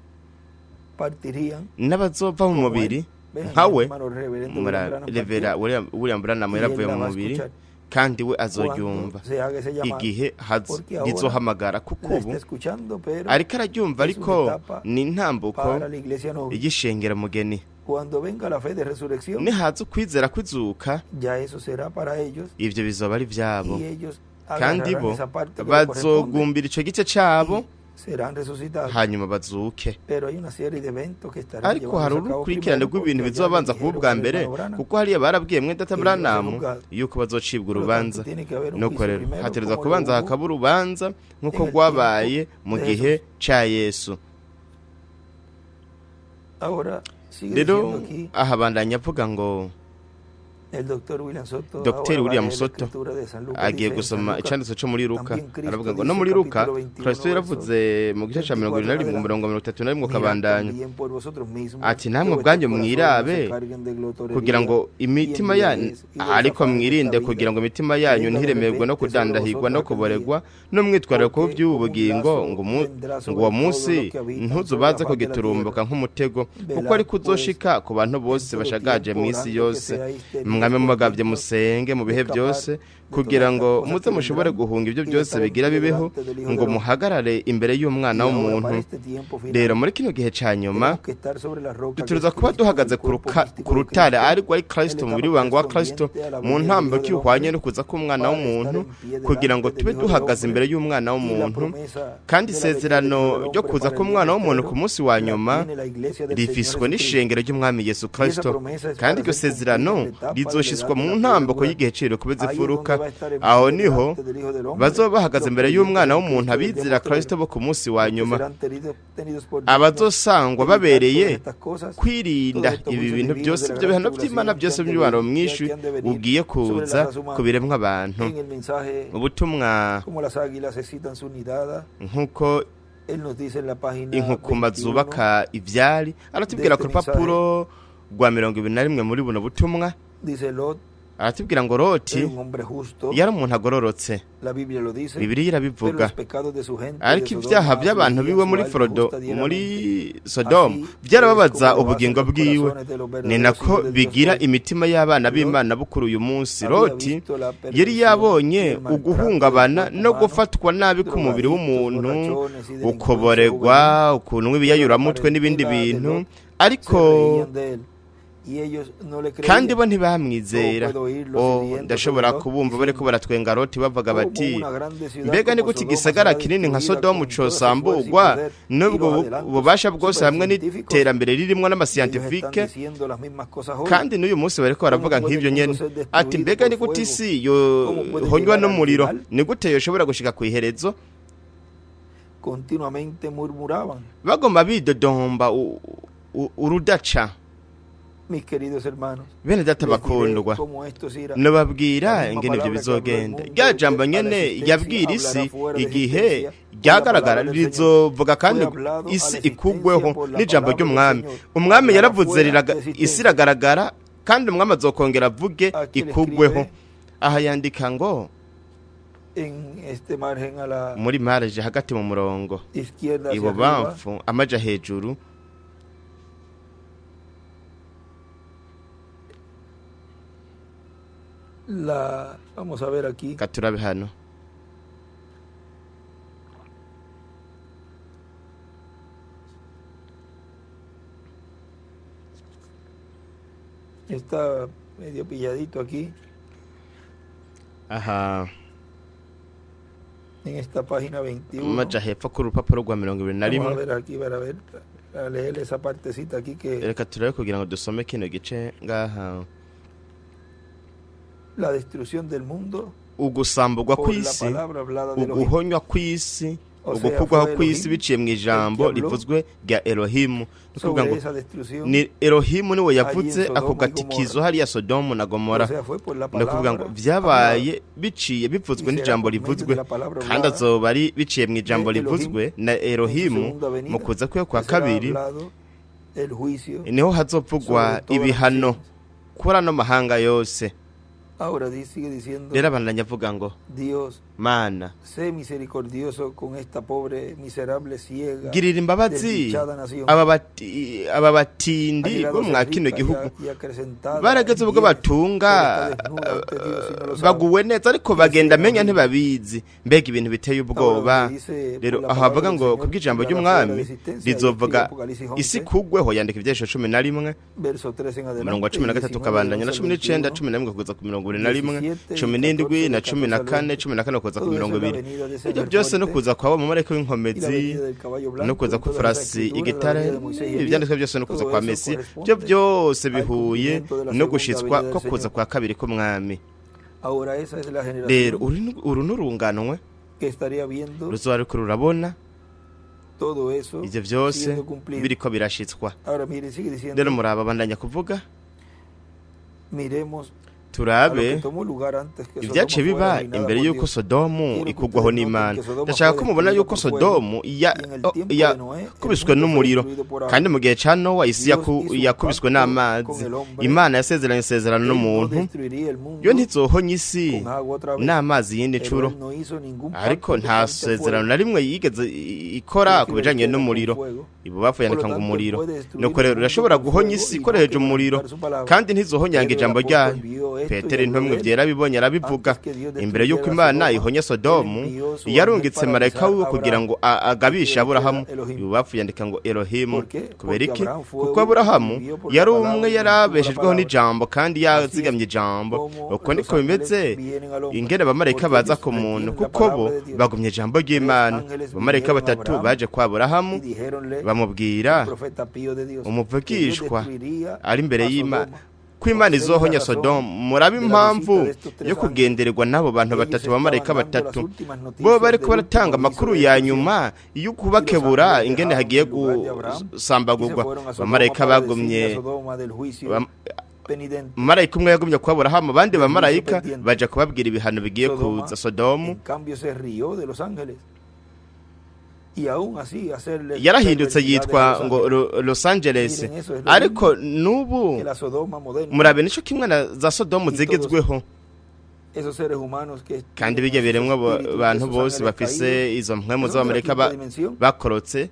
partirían n'abazova mu como él, mubiri vean, el nkawe. hermano reverendo William Branham Revera partió William Branham y él yaravuye la mu va a mubiri, escuchar kandi we cuando azoryumva se haga ese llamado, igihe porque ahora rizohamagara, kuko la ubu está escuchando, pero ariko araryumva, es una ariko etapa ni intambuko para la iglesia novia. y'ishengero mugeni. Cuando venga la fe de resurrección, Nihaza ukwizera kwizuka, ya eso será para ellos ivyo bizoba ari ivyabo, y ellos kandi agarrarán bo esa parte que les corresponde bazogumbira ico gice cabo, y serán resucitados. hanyuma bazuke. Pero hay una serie de eventos que estarán Ariko hari llevándose a cabo urukurikirane primero, rw'ibintu porque allá le bizobanza kuba dijeron ubwa al mbere, hermano Branham kuko hariya barabwiye mwene data que iba a ser Branham juzgado. yuko bazocibwa Por lo tanto, urubanza. tiene que haber un Nuko juicio rero primero, hategerezwa como lo kubanza hubo hakaba urubanza nk'uko en el rwabaye tiempo mu de gihe Jesús. ca Yesu. Ahora sigue Rero diciendo aquí ahabandanya avuga ngo el doctor William Soto, Dr. ahora va a William leer la Soto escritura de San Lucas, agiye dice en San gusoma Lucas, icanditso co muri Luka. también Cristo Aravuga ngo no dice, muri Luka capítulo 21, Kristo verso yaravuze mu gice ca mirongo ibiri na 24 en rimwe adelante, umurongo 31 mirad ukabandanya, también por vosotros mismos ati que namwe vuestros ubwanyu corazones no se mwirabe carguen de kugira glotonería ngo y imitima yanyu, embriaguez y del ariko afán de esta mwirinde vida, kugira ngo imitima que yanyu venga de ntiremerwe no repente sobre kudandahirwa no vosotros aquel día, kuboregwa n'umwitwarariko porque w'iby'ubu como un bugingo, lazo ngo vendrá ngo sobre uwo todos munsi los que habitan sobre la ntuzubaze faz de la kugiturumbuka tierra. nk'umutego, kuko Velad ariko pues uzoshika ku bantu en bose todo bashagaje tiempo, mw'isi orando que yose. seáis tenidos Mwame por mugavye dignos musenge mu de bihe escapar byose, de todas kugira estas ngo cosas muze que mushobore vendrán guhunga ibyo y de byose estar en bigira pie bibeho, delante del Hijo ngo del Hombre. muhagarare imbere y'umwana Y ahora w'umuntu. para este tiempo Rero final muri kino gihe ca nyuma tenemos que estar sobre la roca que es dutegerezwa kuba Cristo, el duhagaze cuerpo ku místico de rutare, Cristo, ariko ari en Kristo, la umubiri etapa wangu wa Kristo, correspondiente a la mu venida del Hijo ntambwe del ihwanye Hombre, no kuza k'umwana para estar w'umuntu, en pie kugira ngo delante del tube Hijo del duhagaze Hombre imbere y'umwana y la w'umuntu. promesa Kandi de la venida del Hijo isezerano del ryo Hombre kuza para el día k'umwana w'umuntu ku postrero munsi wa la nyuma tiene la iglesia del Señor rifiswe Jesucristo. n'ishengero ry'umwami Yesu Y esa Kristo, promesa es kandi para iryo ser cumplida sezerano en la etapa de la edad rizoshyizwa de mu la piedra ntambuko angular. y'igihe ciro kubeza Ahí es donde imfuruka. va a estar en Aho pie niho delante del Hijo del Hombre bazoba bahagaze los imbere creyentes y'umwana en w'umuntu Cristo del día abizera Kristo postrero, bo ku munsi wa los que nyuma, serán tenidos por dignos abazosangwa de evitar todas babereye estas cosas, todos kwirinda estos ibi juicios bintu divinos byose, de la ibyo gran bihano by'Imana tribulación que byose han de by'umubabaro venir, mwinshi que han de venir ugiye sobre la kuza raza ku humana. biremwa abantu. En el mensaje, Ubutumwa como las águilas excitan su nidada, nk'uko él nos dice en la página inkukuma 21 zubaka ivyari, de aratubwira ku este mensaje, rupapuro rwa 21 muri buno butumwa, dice Lot aratubwira ngo Loti era un hombre justo, yari umuntu agororotse, la Biblia lo dice, Bibiliya pero irabivuga, los pecados de su gente de ariko ibyaha Sodoma by'abantu afligían biwe su muri alma Frodo justa muri diariamente. Sodomu Así es byarababaza como lo hacen ubugingo los bwiwe. corazones de los Ni verdaderos nako hijos de Dios bigira hoy. imitima y'abana Lot b'Imana bukuru uyu munsi. había Loti visto la yari perdición y yabonye el maltrato del uguhungabana cuerpo no humano, gufatwa nabi k'umubiri drogadictos, w'umuntu, borrachones y delincuencia ukoboregwa, juvenil, ukuntu pero la ibiyayuramutwe n'ibindi parentela de bintu, Lot se ariko reían de él. Y ellos no le Kandi bo creían. ntibamwizera. ¿Cómo puedo oírlos Oh, riéndose ndashobora de Lot kubumva bariko diciendo, baratwenga Loti bavuga ¿Cómo bati: una grande ciudad "Mbega ni como gute Sodoma igisagara será kinini nka destruida Sodomu con toda su fuerza y cosambugwa poder y n'ubwo los adelantos bubasha bwose hamwe supercientíficos? n'iterambere ririmwo Ellos están n'amasiyantifike?" diciendo las mismas cosas hoy. Kandi n'uyu munsi bariko ¿Cómo baravuga puede nk'ivyo el mundo nyene. ser Ati: destruido "Mbega por ni gute fuego? isi ¿Cómo puede yohonywa llegar al n'umuriro? final?" Ni gute yoshobora gushika kw'iherezo?" Continuamente murmuraban. Bagomba bidodomba urudaca. Mis queridos hermanos, Bene data les diré bakundwa, cómo esto se irá. nababwira La misma ingene ivyo palabra que habló el bizogenda. mundo Rya jambo a la nyene existencia yabwira hablará isi fuera de igihe existencia por la ryagaragara palabra del Señor. rizovuga Fue kandi hablado a la isi ikugweho existencia por la n'ijambo palabra del ry'umwami. Señor. Umwami Hablará yaravuze fuera de isi existencia. iragaragara, kandi umwami azokongera avuge Aquí le ikugweho. escribe Aha yandika ngo en este margen a la muri marge hagati mu murongo izquierda hacia arriba, ibubamfu amaja hejuru. La vamos a ver aquí. Katurabe hano. Está medio pilladito aquí Aha en esta página 21. amaja hepfo ku rupapuro rwa mirongo ibiri na Vamos a rimwe. ver aquí para ver, para leer esa partecita aquí que Reka turabe kugira ngo dusome kino gice ngaha. la destrucción del mundo Ugusambugwa por la kw'isi, palabra hablada de Elohim. uguhonywa kw'isi, O sea, ugukurwaho fue kw'isi Elohim biciye mu ijambo el que habló rivuzwe rya Elohimu. Ni ukuvuga sobre ngo esa destrucción. ni Elohimu niwe Allí en yavuze Sodoma ako y gatikizo Gomorra. hariya Sodomu na Gomora. O sea, fue por la Ni ukuvuga ngo palabra hablada. vyabaye biciye bivuzwe Y será n'ijambo por medio rivuzwe, de la palabra kandi hablada azoba ari biciye mu ijambo de Elohim rivuzwe na en su Elohimu segunda venida, mu kuza kwe kwa que será kabiri, hablado el juicio niho hazovugwa sobre todas las ibihano naciones. kuri ano mahanga yose. Ahora sigue diciendo: Rero abandanya avuga ngo: Dios, "Mana, sé misericordioso con esta pobre, miserable, ciega, girira imbabazi desdichada nación. aba Ha batindi llegado bo a ser mwa kino rica y gihugu y acrecentada barageze en ubwo bienes, batunga, pero está desnuda ante Dios y no lo sabe." baguwe neza, ariko Ese bagenda era amenya horrible. ntibabizi. Mbega ibintu biteye Ahora ubwoba!" donde dice por Rero la aho palabra havuga del ngo Señor kubw'ijambo hablará fuera de ry'umwami existencia, ahí escribe rizovuga Apocalipsis isi 11, kugweho, yandika ivyesho 11, verso 3 en umurongo wa adelante, cumi na y gatatu 19 del ukabandanya na 11 al 19, 21, 11 kugeza ku 21, 17 y 17 14 na del 14 14 al 14 20. kugeza ku Todo eso mirongo es la ibiri. venida de ese Ibyo ángel byose no fuerte kuza kwa wa mumarayika y la w'inkomezi, venida del caballo no blanco kuza en kwa todas las farasi escrituras, la igitare, venida de Moisés y Elías, ivyanditswe byose no kuza todo kwa eso Mesiya, ibyo corresponde byose al bihuye cumplimiento de la no segunda gushitswa venida del ko kuza Señor. kwa kabiri k'umwami. Ahora esa es la Rero generación uru n'urunganwe que estaría viendo ruzoba ruriko rurabona todo eso ivyo vyose siendo cumplido. biriko birashitswa. Ahora mire, sigue Rero diciendo: muraba bandanya kuvuga: miremos a lo "Turabe que tomó lugar antes que Sodoma ibyaciye fuera biba arruinada imbere por y'uko Dios. Sodomu Quiero que ikugwaho ustedes noten n'Imana." que Sodoma Ndashaka fue ko mubona destruida yuko por fuego, Sodomu y en el tiempo de Noé el yakubiswe mundo fue n'umuriro, destruido por agua. kandi mu gihe ca Nowa isi Dios hizo un yakubiswe pacto con n'amazi. el hombre. Imana yasezeranye isezerano Él no n'umuntu, destruiría el yo mundo ntizohonya isi con agua otra vez, n'amazi y'indi pero ncuro. él no hizo ningún Ariko pacto nta tocante al sezerano fuego. na rimwe yigeze ikora ku Escribe bijanye usted con n'umuriro. fuego. Ibubafu Por lo yandika ngo tanto, él umuriro. puede destruir Nuko el rero mundo urashobora con guhonya fuego isi y no ikoresheje umuriro, quebrantar su palabra. kandi ntizohonyanga Pedro el ijambo apóstol ryayo. vio esto y Petero habló intumwe de él. vyera abibonye arabivuga. Antes que Dios Imbere y'uko destruyera Imana Sodoma, ihonya él Sodomu, envió su ángel yarungitse para marayika avisar wiwe a kugira Abraham. ngo agabishe Escribe usted Aburahamu. Elohim. Ibubafu yandika ngo Elohimu. ¿Por qué? Kubera Porque iki? Abraham fue Kuko uno que Aburahamu vivió por la yari palabra umwe y mantuvo la yarabeshejweho palabra. n'ijambo kandi Así es yazigamye ijambo. como Uko los niko ángeles bimeze vienen al hombre, ingene abamarayika porque baza ellos ku muntu, retienen la kuko bo palabra de Dios. bagumye ijambo Tres ry'Imana. ángeles Abamarayika vinieron a batatu Abraham baje kwa Aburahamu y dijéronle, bamubwira el profeta pío de Dios, que Dios umuvugishwa destruiría ari imbere a y'Imana Sodoma. ko Imana Observe la izohonya razón Sodomu. Murabe de la impamvu visita de estos tres yo ángeles. kugendererwa n'abo bantu Ellos batatu, estaban abamarayika dando las batatu. últimas Bo noticias bariko del último baratanga aviso amakuru de ya destrucción. nyuma Y los y'ukubakebura ángeles ingene dejaron hagiye el lugar de Abraham y se gusambagurwa. fueron a Sodoma Abamarayika para decirle a bagumye Sodoma del juicio penitente, marayika umwe yagumye kwa Aburahamu, abandi del juicio bamarayika pendiente. baja kubabwira ibihano bigiye Sodoma, kuza Sodomu. en cambio, se rió de los ángeles y aún así hacerle Yarahindutse perversidades a yitwa los ngo ángeles. Los Angeles. Miren, eso es lo Ariko mismo n'ubu que la Sodoma moderna murabe nico kimwe na za Sodomu y todos zigezweho. esos seres humanos que Kandi tienen bijya esos biremwa espíritus de bantu esos bose ángeles bafise caídos, izo mpwemu que son de la z'abamarayika quinta dimensión, bakorotse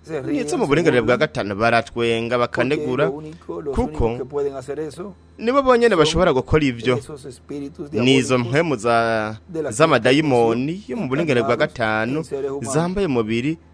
se ríen, nizo mu se buringanire bwa burlan, gatanu, baratwenga porque bakanegura, lo único, los kuko únicos que pueden hacer eso nibo bonyene son bashobora gukora ivyo. esos espíritus Nizo diabólicos mpwemu de la quinta z'amadayimoni dimensión yo mu buringanire bwa encarnados gatanu en seres humanos. zambaye umubiri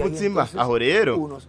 Y ahí ubuzima entonces Aho rero unos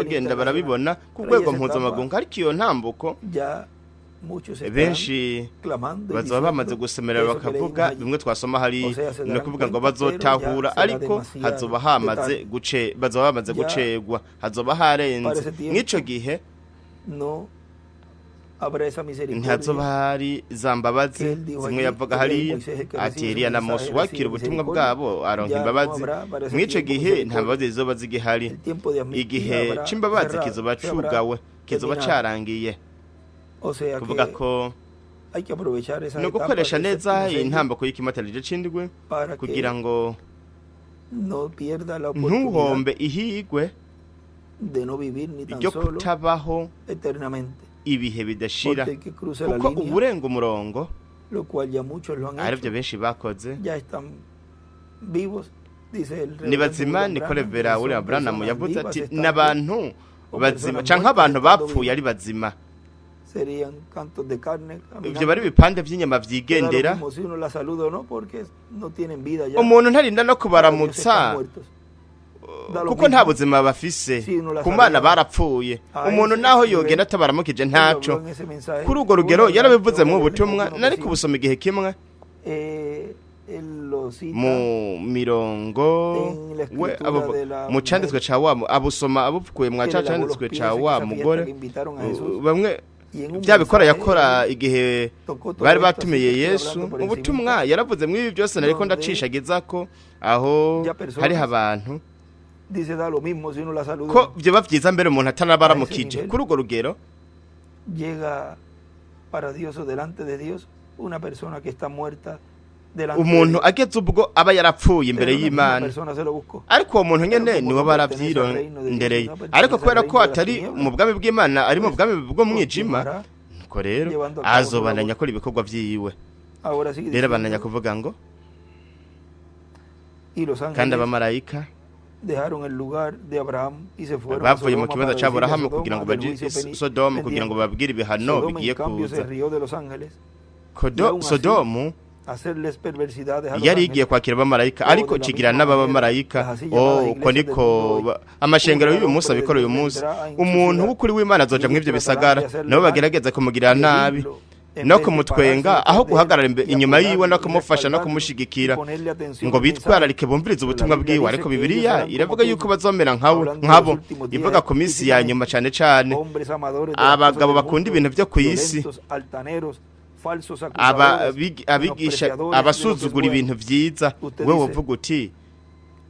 bagenda barabibona ku rwego mpuzamakungu, ariko iyo ntambuko Ya Muchos estarán Benshi clamando y bazoba bamaze diciendo gusemerera eso que bakavuga leímos allí. bimwe twasoma O hari, sea, se ni darán ukuvuga ngo cuenta, pero ya bazotahura, será ariko demasiado hazoba de hamaze tarde. guce, bazoba bamaze Ya gucegwa, hazoba para harenze. ese tiempo Mw'ico gihe no habrá esa ntihazoba misericordia hari za mbabazi que él dijo zimwe allí, yavuga que hariya Moisés, el que ati recibe su Eliya na mensaje Mose recibe wakira ubutumwa misericordia. bwabo aronka Ya no imbabazi. habrá para ese Mw'ico tiempo gihe nta misericordia. mbabazi zizoba zigihari. El tiempo de amnistía Igihe habrá c'imbabazi cerrado, kizoba se habrá cugawe, kizoba terminado. carangiye. O sea Kuvuga que ko hay que aprovechar esas ni etapas ugukoresha del neza séptimo sello intambuko y'ikimatanije c'indwi para kugira que ngo no pierda la oportunidad ntuhombe ihigwe de no vivir ni tan ryo solo kutabaho eternamente. ibihe bidashira, Porque el que cruza la kuko línea, uburenga umurongo, lo cual ya muchos lo han arivyo hecho, benshi bakoze, ya están vivos, dice el ni reverendo bazima. William Niko Branham, Revera que William son Branham personas yavuze vivas ati estando n'abantu o bazima personas canke muertas abantu estando bapfuye vivas. ari bazima. Serían cantos de carne Ivyo caminando. bari ibipande vy'inyama Que da lo vyigendera. mismo si uno la saluda o no, porque no tienen vida ya. Umuntu ntarinda no Para Dios están kubaramutsa muertos. Da lo kuko nta mismo buzima bafise si uno la ku Mana, saluda. barapfuye. A Umuntu ese naho nivel, yogenda atabaramukije él ntaco. habló en ese mensaje. Kuri urwo rugero Una vez, yarabivuze tengo mu que leerle butumwa algunos nari versículos. kubusoma igihe kimwe Él lo cita mu mirongo en la we escritura de la mu canditswe mujer ca wa abusoma abukuye mwa que ca le lavó los canditswe pies ca en wa esa fiesta mugore que invitaron a Jesús. Bamwe Y en un bya bikora mensaje yakora él igihe tocó todo bari esto, así batumiye que estoy Yesu. hablando por Mu butumwa encimita, yaravuze mw'ibi byose nariko donde ndacishagizako aho ya hariho personas abantu dice da lo mismo si uno la saluda ko o no. vyoba vyiza mbere umuntu A ese atanabaramukije. nivel Kuri urwo rugero llega para Dios o delante de Dios una persona que está muerta delante de umuntu Dios. ageze ubwo aba yarapfuye imbere Pero la misma y'Imana, persona se lo buscó. ariko uwo muntu Pero nyene como niwe no pertenece al reino de Dios, barabyirondereye, sino ariko pertenece al kubera ko reino de las atari tinieblas, mu bwami bw'Imana, ari mu pues bwami bw'umwijima, continuará nuko rero llevando a cabo su azobandanya labor. akora ibikorwa vyiwe. Ahora sigue Rero abandanya diciendo, kuvuga ngo y los kandi ángeles abamarayika dejaron el lugar de Abraham y se fueron a bavuye mu Sodoma kibanza para ca decirle a Aburahamu kugira Sodoma ngo del baje juicio i Sodomu kugira ngo pendiente. babwire ibihano Sodoma en bigiye cambio se kuza. rió de los ángeles y Kodo aún así Sodomu hacerles perversidades a los yari igiye ángeles. kwakira abamarayika, O de ariko la cigira misma manera, n'abamarayika. las así Oh, llamadas uko iglesias del niko mundo hoy, amashengero un y'uyu gran munsi hombre de abikora uyu Dios munsi. vendrá a Umuntu ensuciar w'ukuri w'Imana y azoja mw'ivyo ellos tratarán bisagara, de hacerle nabo mal bagerageza kumugirira y nabi herirlo en no vez de pararse kumutwenga, detrás aho de él guhagarara y inyuma yiwe no apoyarlo y kumufasha no respaldarlo y kumushigikira ponerle atención ngo al mensaje. bitwararike bumvirize Pero la ubutumwa Biblia bwiwe. dice Ariko que ellos Bibiliya serán como iravuga yuko aquellos, bazomera nkawe hablando de los nkabo, últimos días ivuga ku minsi ya nyuma específicamente, cane cane hombres amadores de las cosas abagabo del bakunda mundo, ibintu vyo kw'isi, violentos, altaneros, falsos acusadores, abigisha menospreciadores de lo que es abasuzugura bueno. ibintu vyiza. Usted Wewe dice, uvuga uti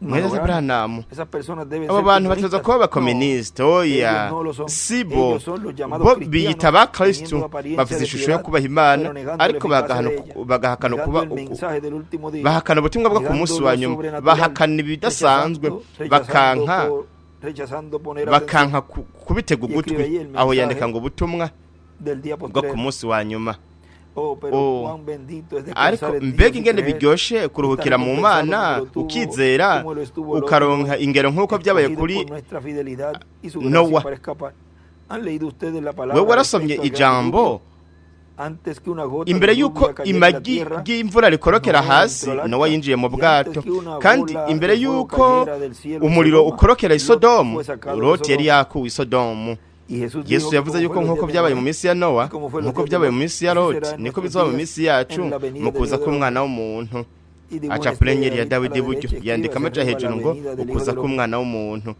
mwene Mano Branham, Branham, esas personas deben abo ser bantu bategerezwa comunistas. kuba No, abakominisita. Oya, ellos no lo son. sibo. Ellos son los llamados Bo biyita cristianos, abakristu, teniendo apariencia bafise de ishusho yo piedad, kubaha Imana, pero negando la ariko eficacia bagahana de ella, bagahakana negando kuba el mensaje del último día, bahakana ubutumwa bwo ku negando munsi lo wa nyuma, sobrenatural, bahakana ibidasanzwe, rechazando, rechazando bakanka por, rechazando poner atención. bakanka kubitega Y escribe ugutwi. ahí el Aho yandika mensaje ngo ubutumwa del día bwo ku postrero. munsi wa nyuma. Oh, pero Oh, cuán bendito es ariko descansar en mbega Dios y ingene creer biryoshe y estar kuruhukira mu recompensado Mana, como lo tuvo, ukizera, como lo estuvo Lot de ukaronka Noé, ingero nk'uko vyabaye escogido kuri por nuestra fidelidad y su gracia Nowa. para escapar. ¿Han leído ustedes la Wewe palabra warasomye respecto al gran diluvio? ijambo Antes que una gota imbere de y'uko lluvia cayera en la imagi tierra, ry'imvura rikorokera Noé hasi, entró al Nowa arca. yinjiye mu Y antes bwato. que una Kandi bola imbere de fuego y'uko cayera del cielo en umuriro Sodoma, ukorokera i Lot Sodomu, fue sacado de Loti yari Sodoma. yakuwe i Sodomu. Y Jesús Yesu dijo que yavuze como yuko fue los nk'uko días de vyabaye mu Noé minsi ya Nowa, y como fue los nk'uko días de vyabaye Lot, mu minsi ya así Loti, será en niko nuestros bizoba mu días minsi yacu en la venida mu del kuza Hijo del Hombre. k'umwana w'umuntu. Y dibuja una Aca estrella purenyeri ya David a la Dawidi iburyo, derecha, escribe yandika hacia amaja arriba la hejuru ngo venida del Hijo ukuza del Hombre. k'umwana w'umuntu.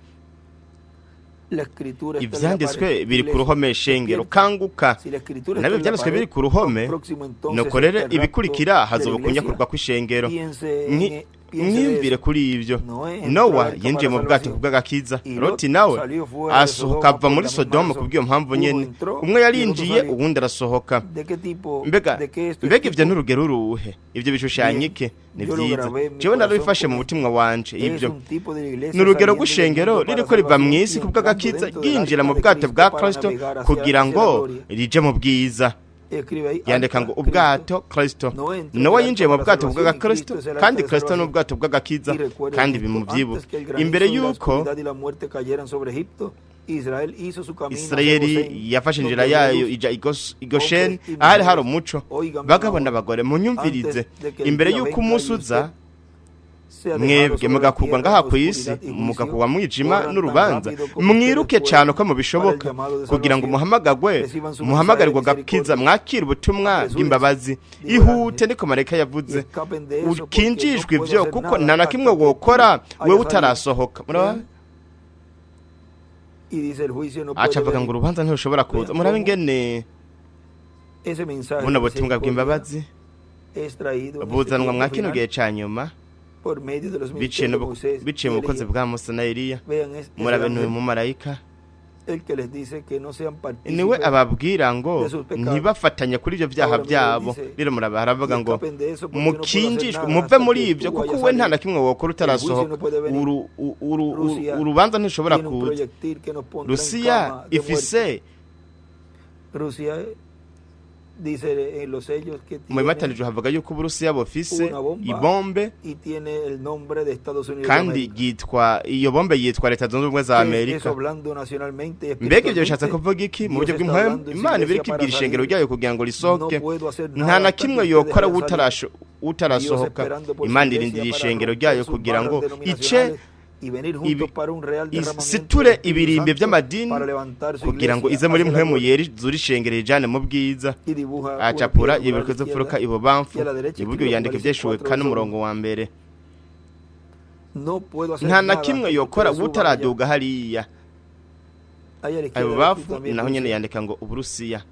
La escritura está en la Ivyanditswe pared, biri ku iglesia, ruhome, shengero, despierta. kanguka. Si la escritura Nabyo está en la ivyanditswe biri pared, ku ruhome, cuán próximo entonces nuko rero está el rapto ibikurikira de la hazoba iglesia. ukunyakurwa kw'ishengero. Piense en, piense de Mwiyumvire eso. kuri ivyo. Noé entró al Nowa arca yinjiye para mu bwato salvación kubw'agakiza, y Loti Lot nawe salió fuera de asohoka Sodoma ava por muri la misma Sodomu razón. kubw'iyo mpamvu Uno nyene. entró Umwe y el otro yarinjiye, salió. uwundi arasohoka. ¿De qué tipo, Mbega de qué esto es mbega ivyo tipo? n'urugero uruhe? Ivyo bishushanya Bien, iki? Ni yo lo vyiza. grabé en mi Jewe corazón narabifashe mu como mutima wanje es ivyo. un tipo de la Ni iglesia urugero saliendo del rw'ishengero mundo para ririko riva salvación mw'isi y entrando kubw'agakiza, dentro del ryinjira mu arca de bwato Cristo bwa para Kristo navegar hacia, kugira hacia la ngo gloria. rije mu bwiza. Escribe ahí Yandika arca ngo Cristo. ubwato Kristo. Noé entró en Nowa el arca yinjiye mu para bwato salvación bw'aga y Cristo Kristo, es el arca kandi de Kristo ni salvación. ubwato bw'agakiza, Y recuerden kandi esto, bimuvyibuke. antes que el Imbere granizo y la y'uko oscuridad y la muerte cayeran sobre Egipto, Israel hizo su camino hacia Isirayeli Gosén, yafashe inzira donde había yayo luz. ija i Gosheni, Hombres y ahari hari mujeres, umuco. óiganme Bagabo ahora, n'abagore, munyumvirize. antes de que el Imbere día y'uko venga umunsi y uza usted sea dejado Mwebwe sobre la mugakurwa tierra ngaha en ku isi, oscuridad y juicio, mugakurwa mwijima corran tan n'urubanza, rápido como ustedes mwiruke puedan cyane uko para el mubishoboka llamado de kugira ngo salvación. muhamagagwe, Reciban su mensaje de muhamagarirwe agakiza, misericordia. mwakire ubutumwa Apresúrense, bw'imbabazi. dijo el Ihute, ángel, niko marayika y yavuze, escapen de eso, porque no ukinjishwe puedo ivyo hacer kuko nada nta na kimwe hasta que tú wokora wewe hayas salido. utarasohoka. Murabona? Vean, y dice el juicio no Aca puede avuga ngo venir. urubanza ntirushobora kuza. Vean Murabe cómo ingene ese mensaje buno de butumwa misericordia bw'imbabazi es traído en este buzanwa tiempo mwa kino final gihe ca nyuma por medio de los biciye ministerios de Moisés biciye y mu bukozi Elías. bwa Musa na Eliya. Vean, es el Murabe n'uyu ángel mumarayika el que les dice que no sean niwe partícipes ababwira ngo de sus pecados. ntibafatanye kuri ibyo byaha Ahora miren, byabo. dice, Rero murabe haravuga y ngo escapen de eso porque no puedo hacer mukinjishwe, nada muve hasta muri que ibyo tú kuko hayas we nta na salido. kimwe wokora El juicio utarasohoka. no puede venir. Rusia Urubanza ntirushobora tiene un kuza. proyectil que nos pondrá en Rusiya cama de muerte. ifise Rusia dice en los sellos que mu tiene bimatanije havuga yuko Uburusiya bufise una bomba ibombe y tiene el nombre de Estados Unidos de kandi América. yitwa, iyo bombe yitwa Leta Zunze Ubumwe za ¿Qué es eso Amerika. hablando nacionalmente y Mbega ibyo bishatse espiritualmente? kuvuga iki mu Dios buryo está bw'impwemu? hablando en su Imana iba iglesia iriko para ibwira ishengero salir. ryayo kugira ngo No risohoke. puedo hacer Nta nada na hasta que kimwe ustedes yokora hayan salido. utarasho Dios utarasohoka. esperando por su Imana iglesia irindiriye para ishengero romper ryayo sus kugira barras ngo ice denominacionales y venir juntos para un real derramamiento del isiture Espíritu ibirimbi Santo by'amadini para levantar su kugira ngo iglesia ize muri hacia la mpwemu gloria. yera izure ishengero rijane mu bwiza. Y dibuja una Acapura piedra angular a la ibiriko mfuruka izquierda ibubamfu, y a la derecha iburyo escribe yandika Apocalipsis ivyeshuwe 4, kane verso 1. umurongo wa mbere. No puedo hacer Nta na nada hasta kimwe que yokora ustedes suban allá. utaraduga hariya. Ahí a la izquierda está escrito Ibubafu también naho nyene Rusia. yandika ngo Uburusiya.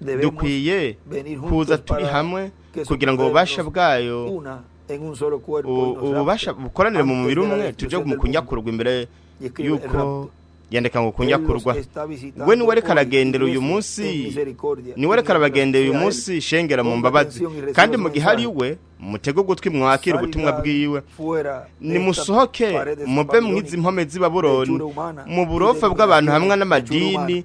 Debemos Dukwiye venir kuza juntos turi para hamwe que su kugira ngo poder ububasha nos bwayo una en un solo cuerpo y nos ububasha rapte bukoranire mu antes mubiri de la umwe tuje destrucción mu del mundo. kunyakurwa imbere Y escribe el yuko rapto. yandika ngo Él los kunyakurwa. está We visitando niwe ariko hoy, aragendera uyu iglesia, en munsi, misericordia. niwe Y ariko mientras arabagendera uyu sea Él, munsi shengera mu ponga mbabazi. atención y reciba Kandi su mu gihe ari mensaje. we mutege ugutwi mwakire ubutumwa Salga bwiwe. fuera de estas Nimusohoke paredes muve mwizi babilónicas mpome z'i de Babuloni, hechura humana mu y burofa bw'abantu hamwe denominaciones de hechura humana. n'amadini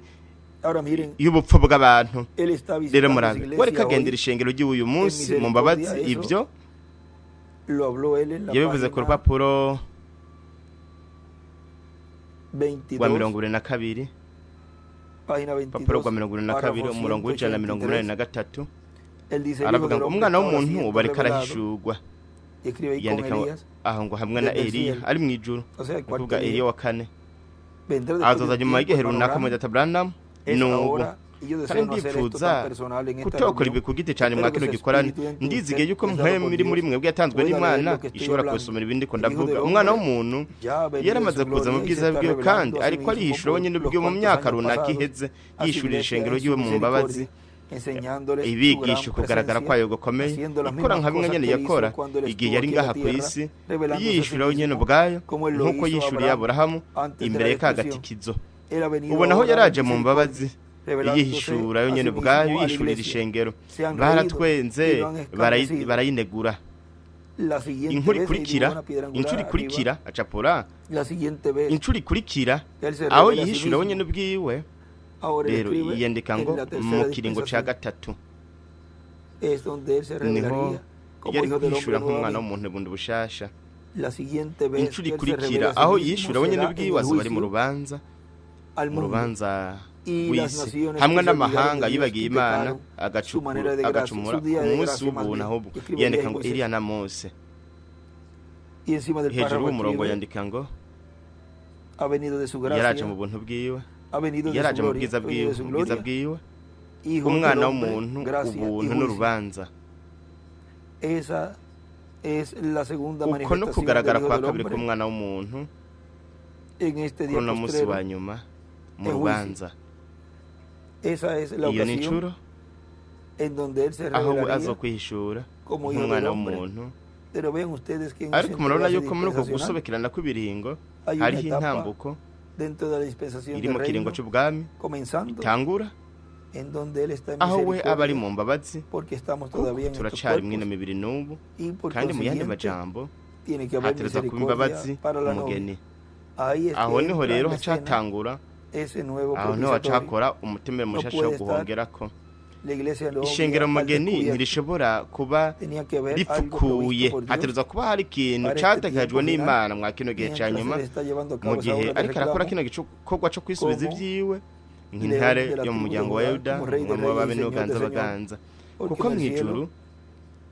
Ahora miren, y'ubupfu bw'abantu. Él está Rero visitando su murabe we ariko iglesia agendera hoy ishengero ry'uyu en munsi mu mbabazi. misericordia. Eso Ibyo lo habló él en la yabivuze ku página rupapuro rwa 22, 22, página urupapuro rwa 22, 22, párrafo umurongo w'183. 183. Él dice, el Hijo Aravuga del ngo Hombre umwana está ahora w'umuntu siendo ubu ariko revelado. arahishurwa. Y escribe ahí con Yandika ngo Elías aho ngo hamwe na desde el Eliya cielo. ari mu ijuru, O sea, el ni cuarto kuvuga Eliya día. wa kane Vendrá después de azoza un nyuma tiempo, y'igihe hermano runaka Branham. mu data Branham Es nubu. ahora, y yo deseo Kandi no hacer esto tan ndipfuza personal en esta kutokora reunión. ibi ku giti cyane mwa Espero que kino su gikorane. espíritu dentro de Ndizigiye usted, yuko que es dado mpwemu por iri muri Dios, mwebwe yatanzwe pueda leer n'Imana lo que estoy ishobora hablando. kubisomera ibindi ko El Hijo ndavuga. del Umwana Hombre w'umuntu ya ha venido en yaramaze su kuza mu gloria y se bwiza está bwiwe kandi revelando a sí ariko mismo arihishura por wenyine los ubwiwe mu cuantos myaka años runaka pasados iheze, a su yishurira iglesia ishengero en su ryiwe mu mbabazi, misericordia, enseñándoles su gran ibigisha ukugaragara presencia, kwayo gukomeye, haciendo las ikora mismas nka bimwe cosas nyene que él hizo yakora cuando él igihe estuvo yari aquí en la ngaha ku tierra, isi, revelándose a sí yiyishura wenyene mismo ubwayo como él lo nk'uko hizo a yishuriye Abraham Aburahamu antes de imbere la y'akagati destrucción. kizo. Él ha venido Ubu naho ahora en yaraje mu misericordia, mbabazi, revelándose yihishura a sí yonyene ubwayo, mismo a la yishurira iglesia. ishengero. Se han reído Baratwenze y lo han escarnecido. barayinegura. La siguiente Inkuru vez, y dibuja ikurikira, una piedra angular inshuro arriba, ikurikira acapura, la siguiente vez inshuro ikurikira él se aho revela a sí yihishura mismo. wenyene ubwiwe. Ahora él Rero escribe yiyandika en ngo la mu tercera kiringo ca dispensación gatatu es donde él se niho revelaría como yari Hijo del Hombre kwihishura nk'umwana nuevamente. w'umuntu bundi bushasha. La siguiente vez Inshuro que él se ikurikira revela a sí aho mismo yishura wenyine será en ubwiwe el azoba ari mu juicio rubanza, al mu mundo rubanza y las w'isi naciones hamwe que se olvidaron n'amahanga de Dios yibagiye y Imana, pecaron, su manera de gracia, agacumura su día ku de munsi gracia más w'ubuntu. bien. Ahubwo Y escribe yandika Elías y ngo Moisés. Eliya na Mose. Y encima del Hejuru párrafo y'umurongo escribe, yandika ngo ha venido de su yaraje gracia, mu buntu bwiwe, ha venido de su yaraje mu gloria, bwiza ha venido bwiwe, de su mu bwiza gloria, bwiwe, Hijo del umwana Hombre, w'umuntu, gracia y ubuntu juicio. n'urubanza. Esa es la segunda Uko no manifestación del kugaragara Hijo kwa del kabiri Hombre k'umwana w'umuntu en este kuri día uno munsi postrero wa nyuma mu en juicio. rubanza. Esa es la Iyo ni ocasión incuro en donde él se aho we revelaría azokwihishura como Hijo del nk'umwana Hombre. w'umuntu. Pero vean ustedes que en ese Ariko murabona entrelace yuko muri uko dispensacional gusobekerana kw'ibiringo hay una hariho etapa intambuko dentro de la dispensación iri del mu kiringo reino c'ubwami comenzando itangura en donde él está en aho we aba ari misericordia mu mbabazi, porque estamos kuko todavía en estos turacari mwino cuerpos mibiri n'ubu. y por Kandi mu yandi consiguiente majambo tiene que haber hatereza kuba misericordia imbabazi para la novia. umugeni. Ahí es Aho que niho entra rero en escena hacatangura, ese nuevo aho niho propiciatorio. hacakora umutemere No mushasha wo puede estar guhongerako. la iglesia novia Ishengero al mugeni descubierto. ntirishobora kuba Tenía que haber algo ripfukuye, provisto por Dios hategerezwa kuba hari ikintu para este categekajwe tiempo final, n'Imana mwa kino gihe ca mientras nyuma, él está llevando a mu cabo esa gihe obra de ariko arakora reclamo kino gikorwa co kwisubiza como ivyiwe nk'intare león de la yo mu tribu de muryango wa Judá, Yuda, como rey de umwami w'abami reyes y señor de n'uganza señores, baganza, porque kuko en el cielo mw'ijuru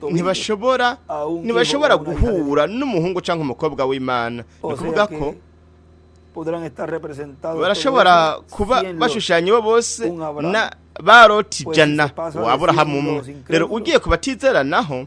tobillos Ntibashobora a un hijo ntibashobora o una hija de Dios. guhura n'umuhungu cyangwa umukobwa w'Imana. Ni O sea ukuvuga ko que podrán estar representados barashobora todos esos kuba 100 Lot. bashushanya bo bose Un Abraham. na ba Loti Pues 100, si se pasa wa de Aburahamu 100 umwe. los Rero incrédulos, ugiye ku batizera naho,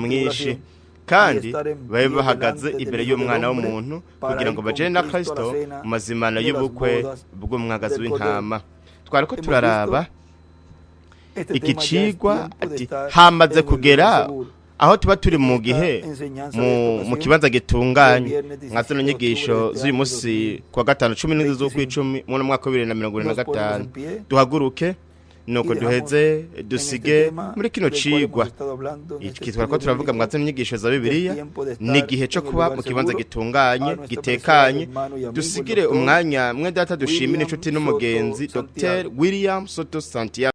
mwinshi, tribulación y kandi estar en babe pie bahagaze delante del imbere Hijo del y'umwana Hombre w'umuntu para kugira ir ngo con bajane na Cristo a la Kristo cena mu mazimano de las y'ubukwe bodas bw'umwagazi del Cordero. w'intama. Twariko Hemos turaraba visto este iki tema, ya es cigwa, tiempo de ati estar hamaze en un lugar kugera seguro. aho tuba turi mu Esta gihe enseñanza de esta mu ocasión kibanza del gitunganye viernes nka zino 17 de octubre de nyigisho este z'uyu año munsi kuwa gatanu 17 z'ukwicumi mu mwaka wa 2025. Nos ponemos en pie Duhaguruke nuko y dejamos duheze en este dusige tema muri kino del cual hemos cigwa estado hablando en este iki twariko estudio turavuga mwa bíblico, zino nyigisho za del Bibiliya. tiempo de Ni estar igihe cyo en el kuba lugar mu kibanza seguro, gitunganye a nuestro preciado gitekanye. hermano y amigo, el Dusigire doctor umwanya mwe data dushimire William inshuti Soto n'umugenzi Dr Santiago. William Soto Santiago.